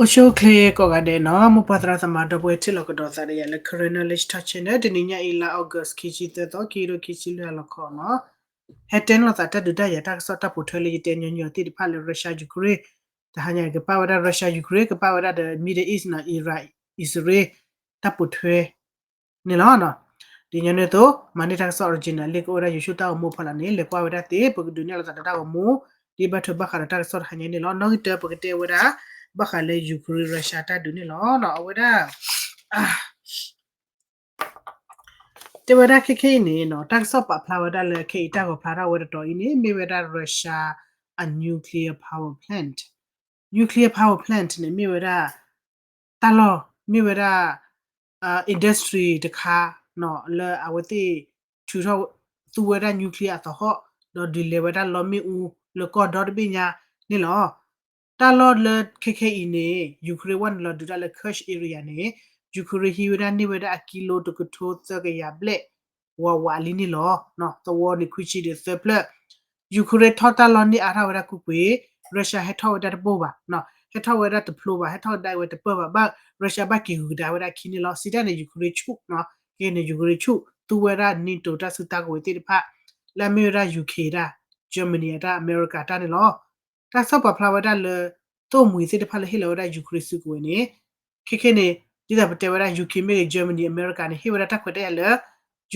အိၣ်ဆူၣ်အိၣ်ချ့ကိးဂၤဒဲးနီၤ, မိၢ်ပၢ်သရၣ်သမါဒီပုၢ်ဝဲၢ်ထံၣ်လိာ်ကဒီးသးဒီးယၤလၢ Karen Knowledge Talk Channel တနံၤညါအံၤ လါ August ခံဆံသၢသီ ခံကထိခံဆံလွံၢ်အလီၢ်ခီနီၤ, ဟဲတဲန့ၢ်လိာ်သးတၢ်ဒုးတၢ်ယၤတၢ်ကစီၣ်တၢ်ပိာ်ထွဲလၢယတဲညီညီသ့ၣ်တဖၣ်လၢ Russia Ukraine တဟါညါကပာ်ဝဲဒၣ် Russia Ukraine ကပာ်ဝဲဒၣ်ဒီး Middle East နီၤ Iran Israel တၢ်ပိာ်ထွဲ န့ၣ်လီၤ. ဒ်ညီနုၢ်အသိး မၤန့ၢ်တၢ်ကစီၣ် original လံာ်ကအိၣ်ဝဲဒၣ် YouTube တၢ်ဂီၤမူဖီလာ်န့ၣ် လဲၤကွၢ်ဝဲဒၣ်သ့ ပကဒုးနဲၣ်လိာ်သးဒီးတၢ်ဂီၤမူ ဒ်ဘၣ်ထွဲဘၣ်ဃးဒီးတၢ်ကစီၣ်တဟါညါန့ၣ်လီၤ. နီၣ်ဂံၢ်တၢ ပကတဲဝဲဒၣ် ဘၣ်ဃးလၢ Ukraine Russia တၢ်ဒုးန့ၣ်လီၤ. အဝဲဒၣ် တဲဝဲဒၣ်ခဲခဲအံၤန့ၣ်နီၤ တၢ်ကစီၣ်ပာ်ဖျါဝဲဒၣ်လၢ ခဲအံၤတၢ်ဂီၤဖျါထီၣ်ဝဲတတီၤအံၤန့ၣ် မ့ၢ်ဝဲဒၣ် Russia အ nuclear power plant, nuclear power plant န့ၣ် မ့ၢ်ဝဲဒၣ် တၢ်လီၢ် မ့ၢ်ဝဲဒၣ် industry တခါနီၤ လၢအဝဲသ့ၣ် ထုးထီၣ် သူဝဲဒၣ် nuclear အသဟီၣ် ဒီးဒုးလဲၤဝဲဒၣ်လီမ့ၣ်အူလၢကီၢ်ဒီတဘ့ၣ်ညါန့ၣ်လီၤ. တၢ်လီၢ်လၢခဲခဲအံၤန့ၣ် Ukraine ဝဲနုာ်လီၤဒုးတၢ်လၢ Kursk area န့ၣ် Ukraine ဟံးဝဲဒၣ်န့ၢ်ဝဲဒၣ်အကံလိတကထိသၢကယၤဘျဲၣ် ဝးဝးလံန့ၣ်လီၤ. သဝီန့ၣ်ခွံဆံဒီးသၢဖျၢၣ် Ukraine ထီၣ်တၢ်လီၢ်န့ၢ်အါထီၣ်ဝဲဒၣ်ကွ့ၢ်ကွ့ၢ်, Russia ဟဲထီၣ်ဝဲဒၣ်တဘိၣ်ဘၣ်, ဟဲထီၣ်ဝဲဒၣ်တဖျိဘၣ်, ဟဲထီၣ်ဝဲဒၣ်ဝဲတပၢၢ်ဘၣ်, ဘၣ် Russia ဘၣ်က့ၤဂုၤကဒါဝဲဒၣ်ခံန့ၣ်လီၤ. စံးတၢ်န့ၣ် Ukraine ဆူၣ်နီၤ, ခဲန့ၣ် Ukraine ဆူၣ် သူဝဲဒၣ် NATO တၢ်စုတၢ်ကဝဲၤသ့ၣ်တဖၣ် လၢအမ့ၢ်ဝဲဒၣ် UK တၢ်, Germany အတၢ်, America တၢ်န့ၣ်လီၤ. တၢ်ကစီၣ်ပာ်ဖျါဝဲဒၣ်လၢ သိၣ်မှံၤသ့ၣ်တဖၣ်လၢဟ့ၣ်လီၤဝဲဒၣ် Ukraine စုကဝဲၤန့ၣ် ခဲခဲန့ၣ် ဒ်သိးပတဲဝဲဒၣ် UK မ့ၢ်ဂ့ၤ Germany America န့ၣ် ဟ့ၣ်ဝဲဒၣ်တၢ်ခွဲးတၢ်ယာ်လၢ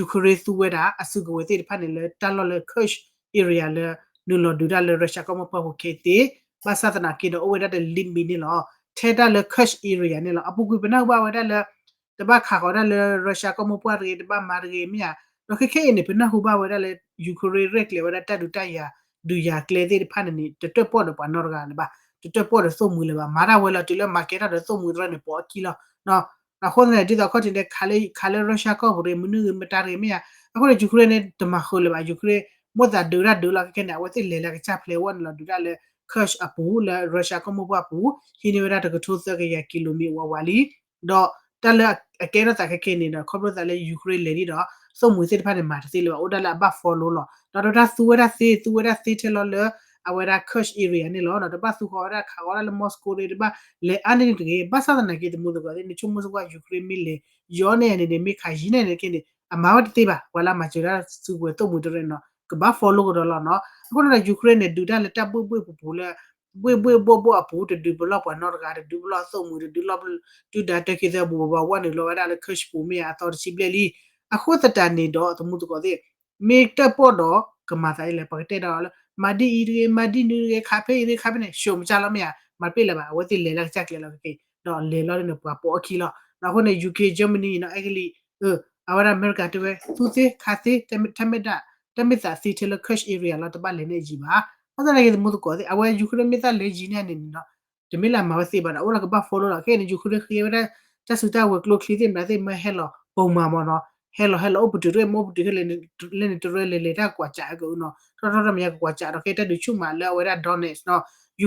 Ukraine သူဝဲဒၣ်အစုကဝဲၤသ့ၣ်တဖၣ်န့ၣ် လၢတၢ်လီၢ်လၢ Kursk area လၢ နုာ်လီၤဒုးတၢ်လၢ Russia ကီၢ်မိၢ်ပှၢ်ပူၤခဲအံၤသ့, ဘၣ်ဆၣ်သနာ်က့ဒီး အိၣ်ဝဲဒၣ်တလံမံၤန့ၣ်လီၤ. ထဲတၢ်လၢ Kursk area န့ၣ်လီၤ. အပူၤကွံာ်ပနၢ်ဟူဘၣ်ဝဲဒၣ်လၢ တဘၣ်ခးဃီၤဒၣ်လၢ Russia ကီၢ်မိၢ်ပှၢ်တဂ့ၤ တဘၣ်မၤတဂ့ၤမ့ၢ်ဧါ. ဒီးခဲခဲအံၤန့ၣ် ပနၢ်ဟူဘၣ်ဝဲဒၣ်လၢ Ukraine ရဲၣ်ကျဲၤဝဲဒၣ်တၢ်ဒုးတၢ်ယၤ ဒုးယၤကျဲသ့ၣ်တဖၣ်န့ၣ်န့ၣ် တတၢၣ်ပီၣ်ဒီးပှၤနီတဂၤလၢၤဘၣ်, တတၢၣ်ပီၣ်ဒီးသိၣ်မှံၤလၢၤဘၣ်, မၤတၢ်ဝဲလီၤတုၤလၢမၤကဲထီၣ်ဒီးသိၣ်မှံၤတရၢန့ၣ် ပိာ်အခံလီၤ. အဃိသတးန့ၣ် ဒ်သိးခီၣ်ထံးဒဲး ခးလၢ Russia ကီၢ်ပူၤတဂ့ၤ မနုၤဂ့ၤ မတၤတဂ့ၤမ့ၢ်ဧါ. အဃိန့ၣ် Ukraine န့ၣ် တမၤဃုာ်လၢၤဘၣ်, Ukraine မိၣ်သးဒုးတၢ်ဒုးလီၤ ခဲခဲန့ၣ် အဝဲသ့ၣ်လဲၤလၢကစၢ်ဖျဲးဝဲနုာ်လီၤဒုးတၢ်လၢ Kursk အပူၤ လၢ Russia ကီၢ်မိၢ်ပှၢ်ပူၤ ဟံးန့ၢ်ဝဲဒၣ်တကထိသၢကယၤကံလိမံၤဝးဝးလံ. ဒီးတၢ်လၢအကဲထီၣ်သးခဲခဲန့ၣ်ဒီး ခီဖျိသးလၢ Ukraine လဲၤဒံးဒီး သိၣ်မှံၤသ့ၣ်တဖၣ်န့ၣ် မၤတသ့လၢၤဘၣ်, အိၣ်ဒၣ်လၢအဘၣ် follow လီၤ. ဒီးတၢ်သူဝဲဒၣ်သ့ သူဝဲဒၣ်သ့ထဲလီၤလၢ အဝဲဒၣ် Kursk area န့ၣ်လီၤ. တဘၣ်သူဃီၤဝဲဒၣ်ခးဃီၤဒၣ်လၢ Moscow တဂ့ၤ, တဘၣ်လဲၤအါန့ၢ်န့ၣ်တဂ့ၤ. ဘၣ်ဆၣ်သနာ်က့ တမူသကိးသ့ၣ် နဆိကမိၣ်စ့ၢ်ကီး Ukraine မ့ၢ်လဲၤယီၤန့ၢ်န့ၣ်န့ၣ် မ့ၢ်ခးယံၤန့ၢ်န့ၣ်တက့ၢ်န့ၣ် အမၤဝဲတသ့ဘၣ်. ပှၤလၢအမၤစၢၤတၢ်စုကဝဲၤသိၣ်မှံၤတရၢန့ၣ်နီၤ ကဘၣ် follow ကဒီးလီၤနီၤ. အဃိန့ၣ်ဒီး Ukraine န့ၣ် ဒုးတၢ်လၢတၢ်ဘှ့ၣ်ဘှ့ၣ်ပူၤပူၤလၢ ဘှ့ၣ်ဘှ့ၣ်ဘှီၣ်ဘှီၣ်အပူၤ တဒုးပလီၢ်ပှၤနီတဂၤ တဒုးပလီၢ်သိၣ်မှံၤ တဒုးလီၢ် တုၤဒၣ်တၢ်ခံသၢဘူးဘၣ် ဝဲနုာ်လီၤဝဲဒၣ်လၢ Kursk ပူၤမ့ၢ်ဧါ အသီတဆံဘျဲၣ်လံ. အဃိသတးန့ၣ်ဒီး တမူသကိးသ့ၣ် မ့ၢ်တၢၣ်ပီၣ်ဒီး ကမၤသးဒ်လဲၣ် ပကတဲဒီးလၢ မၤဒ်အံၤတဂ့ၤ မၤဒ်နုၤတဂ့ၤ ခးဖဲအံၤတဂ့ၤ ခးဖဲန့ၣ် ရှုံးမကျလီၤမ့ၢ်ဧါ. မၤတပ့ၢ်လၢၤဘၣ်. အဝဲသ့ၣ်လဲၤလၢကစၢ်ကျဲလီၤခဲက့ၤ ဒီးလဲၤလီၤန့ၣ် ပှၤပိာ်အခံလီၤ. အဃိန့ၣ် UK Germany နီၤ အဲကလံး အဝဲဒၣ်အမဲရကၤတဲဝဲ သူသ့ခးသ့ တၢ်မ့ၢ်ဒၣ် တၢ်မ့ၢ်သးသ့ထဲလၢ Kursk area လီၤ တဘၣ်လဲၤန့ၢ်ယံၤဘၣ်. ဘၣ်ဆၣ်သနာ်က့ တမူသကိးသ့ၣ် အဝဲ Ukraine မ့ၢ်သးလဲၤယံၤန့ၢ်န့ၣ်နီၤ တမ့ၢ်လၢအမၤဝဲသ့ဘၣ်ဒီး အိၣ်လီၤကဘၣ် follow လီၤ. ခဲအံၤန့ၣ် Ukraine ဃ့ဝဲဒၣ် တၢ်စုတၢ်ဝဲၤကျိချံသ့ၣ်မတၤသ့ၣ်မၢဟဲလီၤ ပိာ်မၤမၢ်နီၤ ဟဲလီၤဟဲလီၤအိၣ်ပတုာ်တဂ့ၤ မ့ၢ်အိၣ်ပတုာ်ခဲလၢာ်န့ၣ် တရၢလဲၤလဲၤတၢ်ကွၢ်ကၠးကအိနီၤ ထီၣ်ထီၣ်ထီၣ်မ့ၢ်ကကွၢ်ကၠးဒီး ခဲတၢ်ဒုးဆူၣ်မးလၢအဝဲဒၣ် Donetsk နီၤ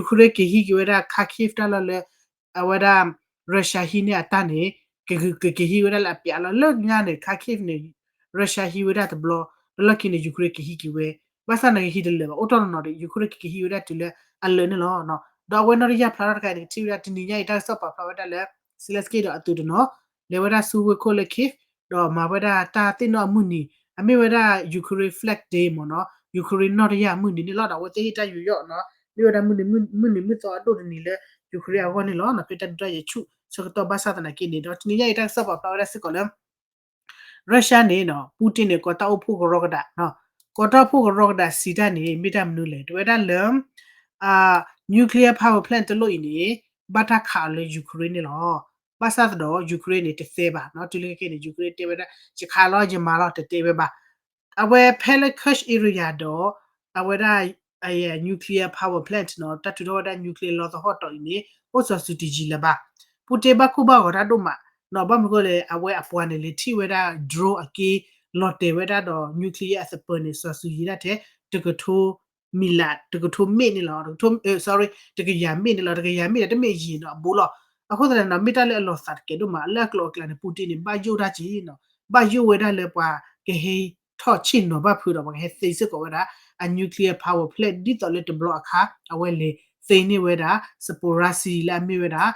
Ukraine က့ၤဟံးက့ၤဝဲဒၣ် Kharkiv တၢ်လီၢ်လၢ အဝဲဒၣ် Russia ဟံးန့ၢ်အတၢ်န့ၣ် ကက့ၤဟံးဝဲဒၣ်လၢအပျးလီၤ လၢညါန့ၣ် Kharkiv န့ၣ် Russia ဟံးဝဲဒၣ်တဘျီ တလီၢ်ခံန့ၣ် Ukraine က့ၤဟံးက့ၤဝဲ ဘၣ်ဆၣ်သနာ်က့ဟံးတလၢာ်ဘၣ် အိၣ်တ့ၢ်နီၢ်နီၢ်ဒီး Ukraine က့ၤဟံးဝဲဒၣ်တုၤလၢအလၢာ်န့ၣ်လီၤ. ဒီးအဝဲနီၢ်တယၢ်ဖျါထီၣ်တခါအံၤန့ၣ် ကထံၣ်ဝဲဒၣ်တနံၤညါအံၤ တၢ်ကစီၣ်ပာ်ဖျါဝဲဒၣ်လၢ Zelenskyy ဒီးအသုးတနီၤ လဲၤဝဲဒၣ်ဆူဝ့ၢ်ခိၣ်လၢ Kyiv ဒီးမၤဝဲဒၣ်တၢ်သ့ၣ်နီၣ်အမုၢ်နံၤ အမ့ၢ်ဝဲဒၣ် Ukraine Flag Day မ့ၢ်နီၤ Ukraine နီၢ်တယၢ်အမုၢ်နံၤန့ၣ်လီၤ. ဒီးအဝဲသ့ၣ်ဟ့ၣ်တၢ်ယူးယီၣ်နီၤ မ့ၢ်ဝဲဒၣ်မုၢ်နံၤမုၢ်နံၤမုၢ်သီအဒိၣ်တနံၤလၢ Ukraine အဂီၢ်န့ၣ်လီၤ. ဖဲတၢ်ဒုးတၢ်ယဲၤဆူၣ်ဆၢကတီၢ်ဘၣ်ဆၣ်သနာ်က့န့ၣ်ဒီး တနံၤညါအံၤတၢ်ကစီၣ်ပာ်ဖျါဝဲဒၣ်စ့ၢ်ကီးလၢ Russia န့ၣ်နီၤ Putin န့ၣ် ကိးတၢ်အိၣ်ဖှိၣ်ကရီကဒး ကိးတၢ်အိၣ်ဖှိၣ်ကရီကဒးစံးတၢ်န့ၣ် မ့ၢ်တၢ်မနုၤလဲၣ် တဲဝဲဒၣ်လၢ nuclear power plant တလိၣ်အံၤန့ၣ် ဘၣ်တၢ်ခးအီၤလၢ Ukraine န့ၣ်လီၤ. ဘၣ်ဆၣ်သဒီး Ukraine န့ၣ် တသဲဘၣ်နီၤ တုၤလၢခဲက့ၤန့ၣ် Ukraine တဲဝဲဒၣ် ယခးလီၤယမၤလီၤ တတဲဝဲဘၣ်. အဝဲဖဲလၢ Kursk area ဒီး အဝဲဒၣ် nuclear power plant နီၤ တၢ်ထုးထီၣ်ဝဲဒၣ် nuclear လီသဟီၣ်တီၤအံၤန့ၣ် အိၣ်စီၤစုၤတယံၤလၢၤဘၣ်. Putin ဘၣ်ကိၢ်ဘၣ်ဂီၤတၢ်ဒိၣ်မးနီၤ ဘၣ်မနုၤအဃိလဲၣ် အဝဲအပှၤန့ၣ် လဲၤထံၣ်ဝဲဒၣ် drone အက့ လီၤတဲာ်ဝဲဒၣ်ဒီး nuclear အသပၢၤန့ၣ် စီၤစုၤယံၤဒၣ်ထဲ တကထိ မံးလး တကထိမ့ၣ်န့ၣ်လီၤ တကထိ sorry တကယၤမ့ၣ်န့ၣ်လီၤ တကယၤမ့ၣ်ဒီးတမ့ၢ်ယံၤနီၤ အဘိလီၤ. အဃိသတးန့ၣ်နီၤ မ့ၢ်တၢ်လၢအလီၤသးတကဲဒိၣ်မး လၢအကျိၤအကျဲန့ၣ် Putin န့ၣ် ဘၣ်ယိၣ်တၢ်က့ၤနီၤ ဘၣ်ယိၣ်ဝဲဒၣ်လၢပှၤကဟဲထီၣ်ဆ့ၣ်နီၤဘၣ်ဖုးဒီး ပှၤကဟဲသ့စ့ၢ်ကီးဝဲဒၣ် အ nuclear power plant ဒ်သိးလၢတဘျီအခါ အဝဲလဲၤသ့န့ၢ်ဝဲဒၣ် Zaporizhzhia လၢအမ့ၢ်ဝဲဒၣ်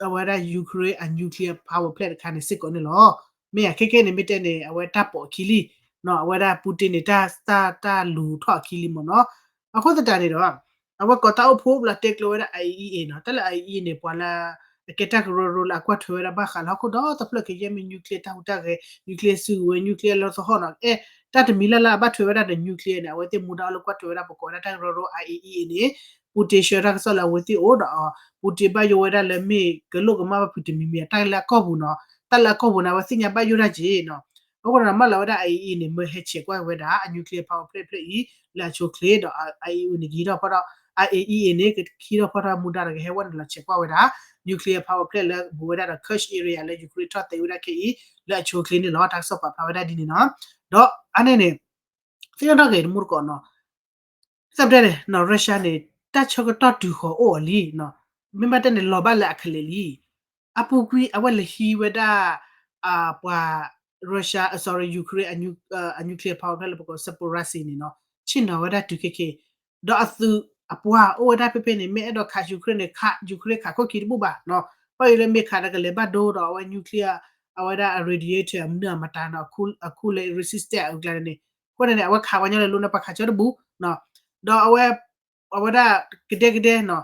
အဝဲဒၣ် Ukraine အ nuclear power plant တခါန့ၣ်စ့ၢ်ကီးန့ၣ်လီၤ. မ့ၢ်ဧါ ခဲခဲန့ၣ်မ့ၢ်တဲန့ၣ် အဝဲတၢ်ပိာ်အခံလံ, အဝဲဒၣ် Putin န့ၣ် တၢ် တၢ်လူၤထီၣ်အခံလံမ့ၢ်နီၤ. အဃိသတးန့ၣ်ဒီး အဝဲကီးတၢ်အိၣ်ဖှိၣ်ဘျီတဲကျိၤဝဲဒၣ် IAEA နီၤ, တၢ်လၢ IAEA န့ၣ် ပှၤလၢ အကဲတၢ်ကရၢကရိလၢအကွၢ်ထွဲဝဲဒၣ်ဘၣ်ဃးလၢဟီၣ်ခိၣ်ဒီတဖျၢၣ်ခဲအံၤ မ့ၢ် nuclear တၢ်ဟူးတၢ်ဂဲၤ nuclear စုကဝဲၤ nuclear လီသဟီၣ်နီၤ, အဲ တၢ်တမံၤလၢ်လၢအဘၣ်ထွဲဝဲဒၣ်ဒီး nuclear န့ၣ် အဝဲသ့ၣ်မူဒါအိၣ်လၢကွၢ်ထွဲဝဲဒၣ် ပကိးဝဲဒၣ်တၢ်ကရၢကရိ IAEA န့ၣ် Putin ဆှၢတၢ်ကစီၣ်လၢအဝဲသ့ၣ်အိၣ်ဒီး Putin ဘၣ်ယိၣ်ဝဲဒၣ်လၢမ့ၢ်ကလိၣ်ကမၣ်ဘၣ်ဖုးတမံၤမံၤ တၢ်လၢအကီၢ်ပူၤနီၤ, တၢ်လၢအကီၢ်ပူၤန့ၣ် အဝဲသ့ၣ်ညါဘၣ်ယိၣ်တၢ်က့ၤနီၤ. အဃိန့ၣ် မၢလီၤဝဲဒၣ် IAEA န့ၣ် မၢဟဲဆဲးကွၢ်ဝဲဒၣ် အ nuclear power plant ဖျၢၣ်အံၤ လၢအဆိအချ့ဒီး IAEA န့ၣ် ကဟံးထီၣ်ဖီၣ်ထီၣ် IAEA န့ၣ် ကဟံးထီၣ်ဖီၣ်ထီၣ်မူဒါဒီးကဟဲဝဲန့ၣ်လီၤဆဲးကွၢ်ဝဲဒၣ် nuclear power plant လၢဘူးဝဲဒၣ်ဒီး Kursk area လၢ Ukraine ထီၣ်သဲဝဲဒၣ်ခဲအံၤ လၢအဆိအချ့န့ၣ်လီၤ. တၢ်ကစီၣ်ပာ်ဖျါဝဲဒၣ်ဒ်န့ၣ်နီၤ. ဒီးအါန့ၢ်န့ၣ် သ့ၣ်နီၣ်ထီၣ်က့ၤတမူတကိးနီၤ သတးန့ၣ် Russia န့ၣ် တၢ်ဆၢကတီၢ်တုၤဃီၤအိၣ်အီၤလံ, မ့ၢ်ဘၣ်တဲန့ၣ် လီၤဘၣ်လၢအကလဲာ်လံ. အပူၤကွံာ်အဝဲလဲၤဟံးဝဲဒၣ် ပှၤ Russia, sorry, Ukraine အ nuclear power plant လၢပကိး Zaporizhzhia န့ၣ်နီၤ, ဆ့ၣ်နီၤဝဲဒၣ်တုၤခဲခဲ, ဒီးအသုးအပှၤအိၣ်ဝဲဒၣ်ဖဲဖဲန့ၣ် မ့ၢ်အဲၣ်ဒိးခး Ukraine န့ၣ် ခး Ukraine ခးခိၣ်ခံတဘူၣ်ဘၣ်နီၤ, ဘၣ်ယိၣ်လၢမ့ၢ်ခးဒီးကလဲၤဘၣ်ဒိဒီးအဝဲ nuclear အဝဲဒၣ်အ radiator အမနုၤအမတၤနီၤ အ cool လၢ resistant အကျါန့ၣ်, အဃိန့ၣ် အဝဲခးပှၤညီလဲၤလိၤန့ၣ် ပှၤခးဆၢတဘူၣ်နီၤ, ဒီးအဝဲ အဝဲဒၣ်ကဒဲကဒဲနီၤ,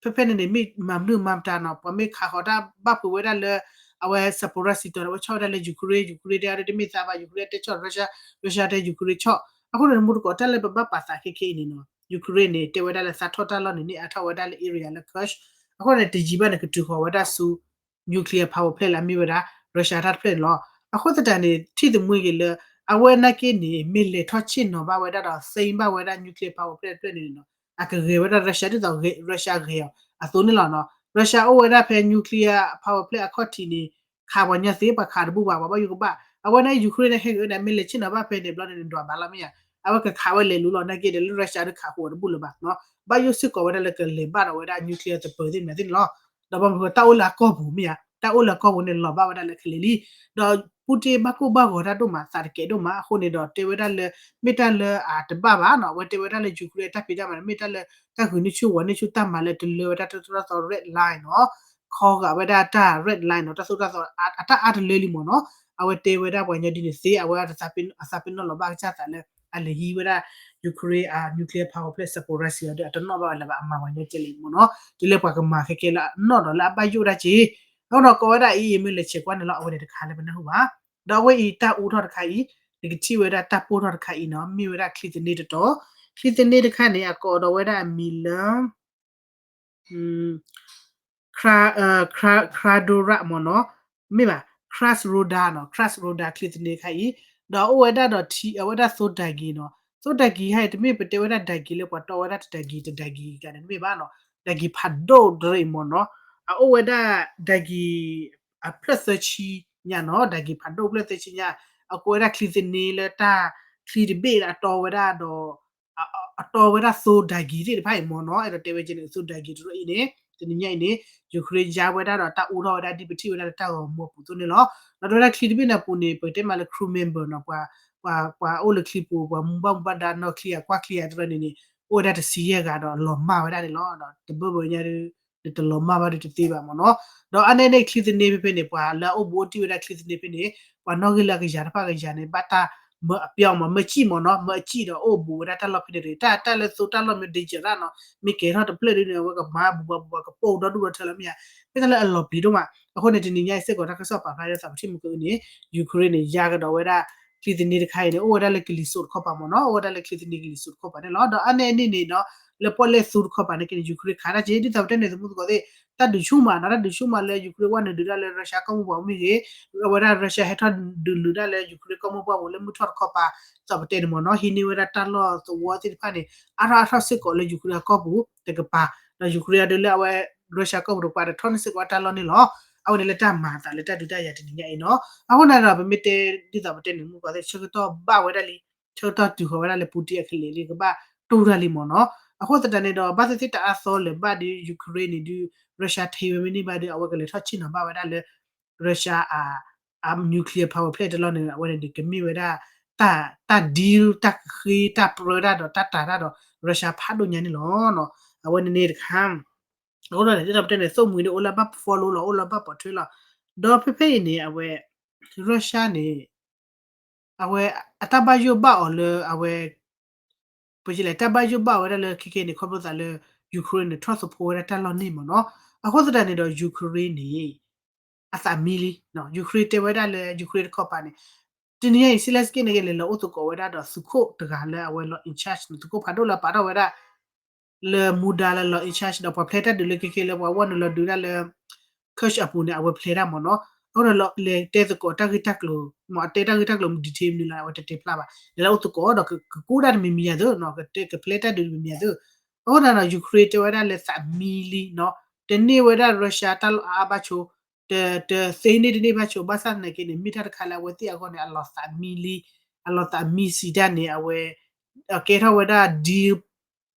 ဖဲဖဲန့ၣ်န့ၣ် မ့ၢ်မၤမနုၤမၤမတၤနီၤ, ပှၤမ့ၢ်ခးဃီၤတၢ်ဘၣ်ဖုးဝဲဒၣ်လၢ အဝဲ Zaporizhzhia တီၤန့ၣ် အဝဲဆီၣ်ဝဲဒၣ်လၢ Ukraine, Ukraine တဲအါဒၣ်တမ့ၢ်သးဘၣ်, Ukraine တဲဆီၣ် Russia, Russia တဲ Ukraine ဆီၣ်, အဃိန့ၣ် တမူတကိးတၢ်လၢပဘၣ်ပာ်သးခဲခဲအံၤန့ၣ်နီၤ, Ukraine န့ၣ် တဲဝဲဒၣ်လၢသးထီၣ်တၢ်လီၢ်န့ၣ် န့ၢ်အါထီၣ်ဝဲဒၣ်လၢ area လၢ Kursk, အဃိန့ၣ် တယံာ်ဘၣ်န့ၣ် ကတုၤဃီၤဝဲဒၣ်ဆူ nuclear power plant လၢအမ့ၢ်ဝဲဒၣ် Russia တၢ်တဖျၢၣ်န့ၣ်လီၤ. အဃိသတးန့ၣ် ထံၣ်သမူက့ၤလၢ အဝဲနာ်က့န့ၣ် မ့ၢ်လဲၤထီၣ်ဆ့ၣ်နီၤဘၣ်ဝဲဒၣ်ဒီး သိမ်းဘၣ်ဝဲဒၣ် nuclear power plant တဖျၢၣ်န့ၣ်နီၤ, အကဂဲၤဝဲဒၣ် Russia ဒ်သိး Russia ဂဲၤအီၤအသိးန့ၣ်လီၤနီၤ. Russia အိၣ်ဝဲဒၣ်ဖဲ nuclear power plant အခီၣ်ထံးန့ၣ် ခးပှၤညီသ့ ပှၤခးတဘူၣ်ဘၣ် ပှၤဘၣ်ယိၣ်ကဘၣ်, အဝဲန့ၣ် Ukraine န့ၣ် ဟဲဂ့ၤဝဲန့ၣ် မ့ၢ်လဲၤဆ့ၣ်နီၤဘၣ်ဖဲန့ၣ်ဘျီန့ၣ် ဒွးဘၣ်လီၤမ့ၢ်ဧါ, အဝဲကခးဝဲလဲၤလူၤလီၤ နာ်က့ဒီးလၢ Russia ဒုးခးဃုာ်အီၤတဘူၣ်လၢၤဘၣ်နီၤ, ဘၣ်ယိၣ်စ့ၢ်ကီးဝဲဒၣ်လၢကလဲၤဘၣ်ဒီးဝဲဒၣ် nuclear သပၢၤသ့ၣ်မနုၤသ့ၣ်န့ၣ်လီၤ. ဒီးဘၣ်မနုၤဃိ တၢ်အိၣ်လၢအကီၢ်ပူၤမ့ၢ်ဧါ, တၢ်အိၣ်လၢအကီၢ်ပူၤန့ၣ် လီၤဘၣ်ဝဲဒၣ်လၢကလဲာ်လံ, ဒီး Putin ဘၣ်ကိၢ်ဘၣ်ဂီၤတၢ်ဒိၣ်မး သးတကဲးဒိၣ်မး အဃိန့ၣ်ဒီး တဲဝဲဒၣ်လၢ မ့ၢ်တၢ်လၢအတဘၣ်ဘၣ်နီၤ, အဝဲတဲဝဲဒၣ်လၢ Ukraine တၢ်ဖံးတၢ်မၤန့ၣ် မ့ၢ်တၢ်လၢ တၢ်ဂုာ်န့ၢ်ဆူၣ်ဝီၤန့ၢ်ဆူၣ်တၢ်မၤလၢတလၢဝဲတၢ်တၢ်သိၣ်တၢ်သီ red line နီၤ, ခီဂာ်ဝဲဒၣ်တၢ် red line နီၤ, တၢ်သိၣ်တၢ်သီ အတၢ်အါတလၢလံမ့ၢ်နီၤ, အဝဲတဲဝဲဒၣ်ပှၤညီဒ်န့ၣ်သ့ အဝဲအသးပ့ၤနီၣ်လီၤဘၣ်ကစၢ်သးလၢ အလဲၤဟံးဝဲဒၣ် Ukraine အ nuclear power plant Zaporizhzhia ဒီး အတနီၣ်ဘၣ်ဝဲလၢၤဘၣ် အမၤပှၤညီကဲလဲာ်မ့ၢ်နီၤ, တုၤလၢပှၤကမၤခဲကဲလၢအနီၣ်ဒီးလၢအဘၣ်ယိၣ်ဒၣ်က့ၤ, အဃိဒီးကိးဝဲဒၣ်အံၤအံၤမ့ၢ်လဲၤဆဲးကွၢ်န့ၣ်လီၤ အဝဲန့ၣ်တခါလၢပနၢ်ဟူဘၣ်, ဒီးအဝဲအံၤတၢ်အူထီၣ်တခါအံၤ, နကထံၣ်ဝဲဒၣ်တၢ်ပိၢ်ထီၣ်တခါအံၤနီၤ, မ့ၢ်ဝဲဒၣ်ချံသန့တတီၤ, ချံသန့တခါန့ၣ် အကိးဒီးဝဲဒၣ်အမံၤလၢ Krasnodar မ့ၢ်နီၤ, မ့ၢ်ဘၣ် Krasnodar နီၤ, Krasnodar ချံသန့တခါအံၤ, ဒီးအိၣ်ဝဲဒၣ်ဒီးထံ အဝဲဒၣ်သိဒၤကံၤနီၤ, သိဒၤကံၤဟဲအံၤ တမ့ၢ်ပတဲဝဲဒၣ်ဒၤကံၤလၢ ပှၤတီဝဲဒၣ်တဒၤကံၤ တဒၤကံၤကန့ၣ် တမ့ၢ်ဘၣ်နီၤ, ဒၤကံၤဖးဒိၣ်တရၣ်အံၤမ့ၢ်နီၤ, အအိၣ်ဝဲဒၣ်ဒၤကံၤအဖျၢၣ်သၢဆံညါနီၤ, ဒၤကံၤဖးဒိၣ်ဖျၢၣ်သၢဆံညါ, အကိးဝဲဒၣ်ချံသန့လၢတၢ်ချံတဘ့ၣ်လၢအတီဝဲဒၣ်ဒီး အတီဝဲဒၣ်သိဒၤကံၤသ့ၣ်တဖၣ်အံၤမ့ၢ်နီၤ, အဲၣ်ဒိးတဲဝဲကဲန့ၣ် သိဒၤကံၤတရၣ်အံၤန့ၣ် တနံၤညါအံၤန့ၣ် Ukraine ယါဝဲဒၣ်ဒီးတၢ်အူထီၣ်ဝဲဒၣ်ဒ်ပထံၣ်ဝဲဒၣ်လၢတၢ်ဂီၤမူအပူၤအသိးန့ၣ်လီၤ. ဒီးတဲဝဲဒၣ်ချံတဘ့ၣ်န့ၣ်အပူၤန့ၣ် ပကတဲမးလၢ crew member နီၤ, ပှၤ ပှၤ ပှၤအိၣ်လၢချံပူၤ ပှၤမူဘၣ်မူဘၣ်ဒါနီၢ်ချံအကွၢ်ချံအတရၢန့ၣ်န့ၣ် အိၣ်ဝဲဒၣ်တဆံယဲၢ်ဂၤဒီးလီၤမၢ်ဝဲဒၣ်န့ၣ်လီၤ. ဒီးတဘၢဘၢညါဒုး နတလီၤမၢ်ဘၣ်ဒုးတသ့ဘၣ်မ့ၢ်နီၤ. ဒီးအါန့ၢ်န့ၣ်ချံသန့ဖဲဖဲန့ၣ် ပှၤလၢအအိၣ်ဘူးအိၣ်တံၢ်ဝဲဒၣ်ချံသန့ဖဲန့ၣ် ပှၤနီၣ်ဂံၢ်လၢအကယၤတဖၣ်ကယၤန့ၣ် ဘၣ်တၢ်မၢအပျီမ့ၢ် မၢစံၣ်မ့ၢ်နီၤ, မၢအစံၣ်ဒီးအိၣ်ဘူးဝဲဒၣ်တၢ်လီၢ်ဖဲန့ၣ်တဂ့ၤ. တၢ် တၢ်လၢသိတၢ်လီၢ်မ့ၢ် danger ဒၣ်နီၤ, မ့ၢ်ကဲထီၣ်တဖျၢၣ်ဒုးန့ၣ် အဝဲကမၤဘူးပှၤဘူးပှၤကပိာ်ဒီဒူၣ်ဒီထၢလီၤမ့ၢ်ဧါ. မ့ၢ်တၢ်လၢအလီၤပျံၤဒိၣ်မး. အဃိန့ၣ် တနံၤညါအံၤစ့ၢ်ကီးတၢ်ကစီၣ်ပာ်ဖျါလၢသးပထံၣ်မုၢ်ကနံၤန့ၣ် Ukraine န့ၣ် ယါကဒီးဝဲဒၣ် ချံသန့တခါအံၤန့ၣ် အိၣ်ဝဲဒၣ်လၢကလံၤစိးတခီပၤမ့ၢ်နီၤ, အိၣ်ဝဲဒၣ်လၢချံသန့ကလံၤစိးတခီပၤန့ၣ်လီၤ. ဒီးအါန့ၢ်အန့ၣ်န့ၣ်နီၤ လၢပီၣ်လဲၣ်သူတခီပၤန့ၣ်က့န့ၣ် Ukraine ခးတၢ်က့ ဒ်သိးပတဲန့ၣ် သမူသကိးသ့ၣ် တၢ်ဒုးဆူၣ်မးနီၤ, တၢ်ဒုးဆူၣ်မးလၢ Ukraine ဝဲနုာ်ဒုးတၢ်လၢ Russia ကီၢ်မိၢ်ပှၢ်မ့ၢ်ဂ့ၤ, အဝဲဒၣ် Russia ဟဲထီၣ်ဒုးလုာ်တၢ်လၢ Ukraine ကီၢ်မိၢ်ပှၢ်ပူၤလၢမုၢ်ထီၣ်တခီပၤ ဒ်သိးပတဲန့ၣ်မ့ၢ်နီၤ, ဟံးန့ၢ်ဝဲဒၣ်တၢ်လီၢ်သဝီသ့ၣ်တဖၣ်န့ၣ် အါထီၣ်အါထီၣ်စ့ၢ်ကီးလၢ Ukraine အကီၢ်ပူၤတကပၤ, ဒီး Ukraine အဒုးလၢအဝဲ Russia ကီၢ်ပူၤတကပၤဒီး ထီၣ်န့ၢ်စ့ၢ်ကီးတၢ်လီၢ်န့ၣ်လီၤ. အဝဲန့ၣ်လၢတၢ်မၤအသးလၢတၢ်ဒုးတၢ်ယၤတနံၤညါအံၤနီၤ. အဃိန့ၣ်ဒီး ပမ့ၢ်တဲဒ်သိးပတဲန့ၣ် မုၢ်ကီၢ်သ့ၣ် ဆၢကတီၢ်ဘၣ်ဝဲဒၣ်လံ, ဆၢကတီၢ်တုၤဃီၤဝဲဒၣ်လၢ Putin အကလဲာ်လံကဘၣ်တူၢ်တၢ်လံမ့ၢ်နီၤ. အဃိသတးန့ၣ်ဒီး ဘၣ်သ့ၣ်သ့ၣ်တၢ်အါသီလၢၤဘၣ်ဒီး Ukraine န့ၣ်ဒုး Russia ထံးဝဲမ့ၢ်န့ၢ်ဘၣ်ဒီး အဝဲကလဲၤထီၣ်ဆ့ၣ်နီၤဘၣ်ဝဲဒၣ်လၢ Russia အ အ nuclear power plant တလီၢ်န့ၣ် အဝဲန့ၣ်ဒုး ကမ့ၢ်ဝဲဒၣ် တၢ် တၢ် deal တၢ်ကဃ့ တၢ်ပြၢတၢ်ဒီး တၢ်တာ်တၢ်ဒီး Russia ဖးဒိၣ်ညါန့ၣ်လီၤ. အဝဲန့ၣ်န့ၣ်တခါ အဃိဒီးန့ၣ် ဒ်သိးပတဲန့ၣ် သိၣ်မှံၤန့ၣ် အိၣ်လၢဘၣ် follow လီၤ အိၣ်လၢဘၣ်ပိာ်ထွဲလီၤ. ဒီးဖဲဖဲအံၤန့ၣ် အဝဲ Russia န့ၣ် အဝဲ အတၢ်ဘၣ်ယိၣ်ဘၣ်အီၤလၢအဝဲ ပလဲၣ် တၢ်ဘၣ်ယိၣ်ဘၣ်ဝဲဒၣ်လၢခဲခဲန့ၣ် ခီဖျိသးလၢ Ukraine န့ၣ် ထီၣ်သဖှိဝဲဒၣ်တၢ်လီၢ်န့ၢ်မ့ၢ်နီၤ. အဃိသတးန့ၣ်ဒီး Ukraine န့ၣ် အသးမံလံ Ukraine တဲဝဲဒၣ်လၢ Ukraine တခီပၤန့ၣ် တနံၤညါအံၤ Zelenskyy န့ၣ်က့လဲၤလီၤအိၣ်သကိးဝဲဒၣ်ဒီးသုးခိၣ်တဂၤလၢအဝဲလီၤ in charge န့ၣ် သုးခိၣ်ဖးဒိၣ်လၢပာ်ထီၣ်ဝဲဒၣ် လၢမူဒါလၢလီၤ in charge ဒီးပှၤဖျဲးတၢ်ဒုးလၢခဲခဲလၢပှၤဝဲနုာ်လီၤဒုးဒၣ်လၢ Kursk အပူၤန့ၣ် အဝဲဖျဲးတၢ်မ့ၢ်နီၤ. အဃိဒီးလဲၤတဲသကိးတၢ်ဂ့ၢ်တၢ်ကျိၤ မ့ၢ်အတဲတၢ်ဂ့ၢ်တၢ်ကျိၤ detail မနုၤလၢအဝဲတတဲဖျါဘၣ် လဲၤလၢအိၣ်သကိးဒီးကကူၣ်တၢ်တမံၤမံၤယၤသု ကဖျဲးတၢ်ဒုးတမံၤမံၤယၤသု. အဃိသတးဒီး Ukraine တဲဝဲဒၣ်လၢသးမံလံနီၤ တန့ၢ်ဝဲဒၣ် Russia တၢ်လီၢ်အါအါဘၣ်ဆိ တသ့န့ၢ်တန့ၢ်ဘၣ်ဆိ ဘၣ်ဆၣ်သနာ်က့န့ၣ် မ့ၢ်တၢ်တခါလၢအဝဲသ့ၣ်အဂီၢ်န့ၣ် အလီၤသးမံလံ အလီၤသးမံစံးတၢ်န့ၣ် အဝဲ ကဲထီၣ်ဝဲဒၣ် deal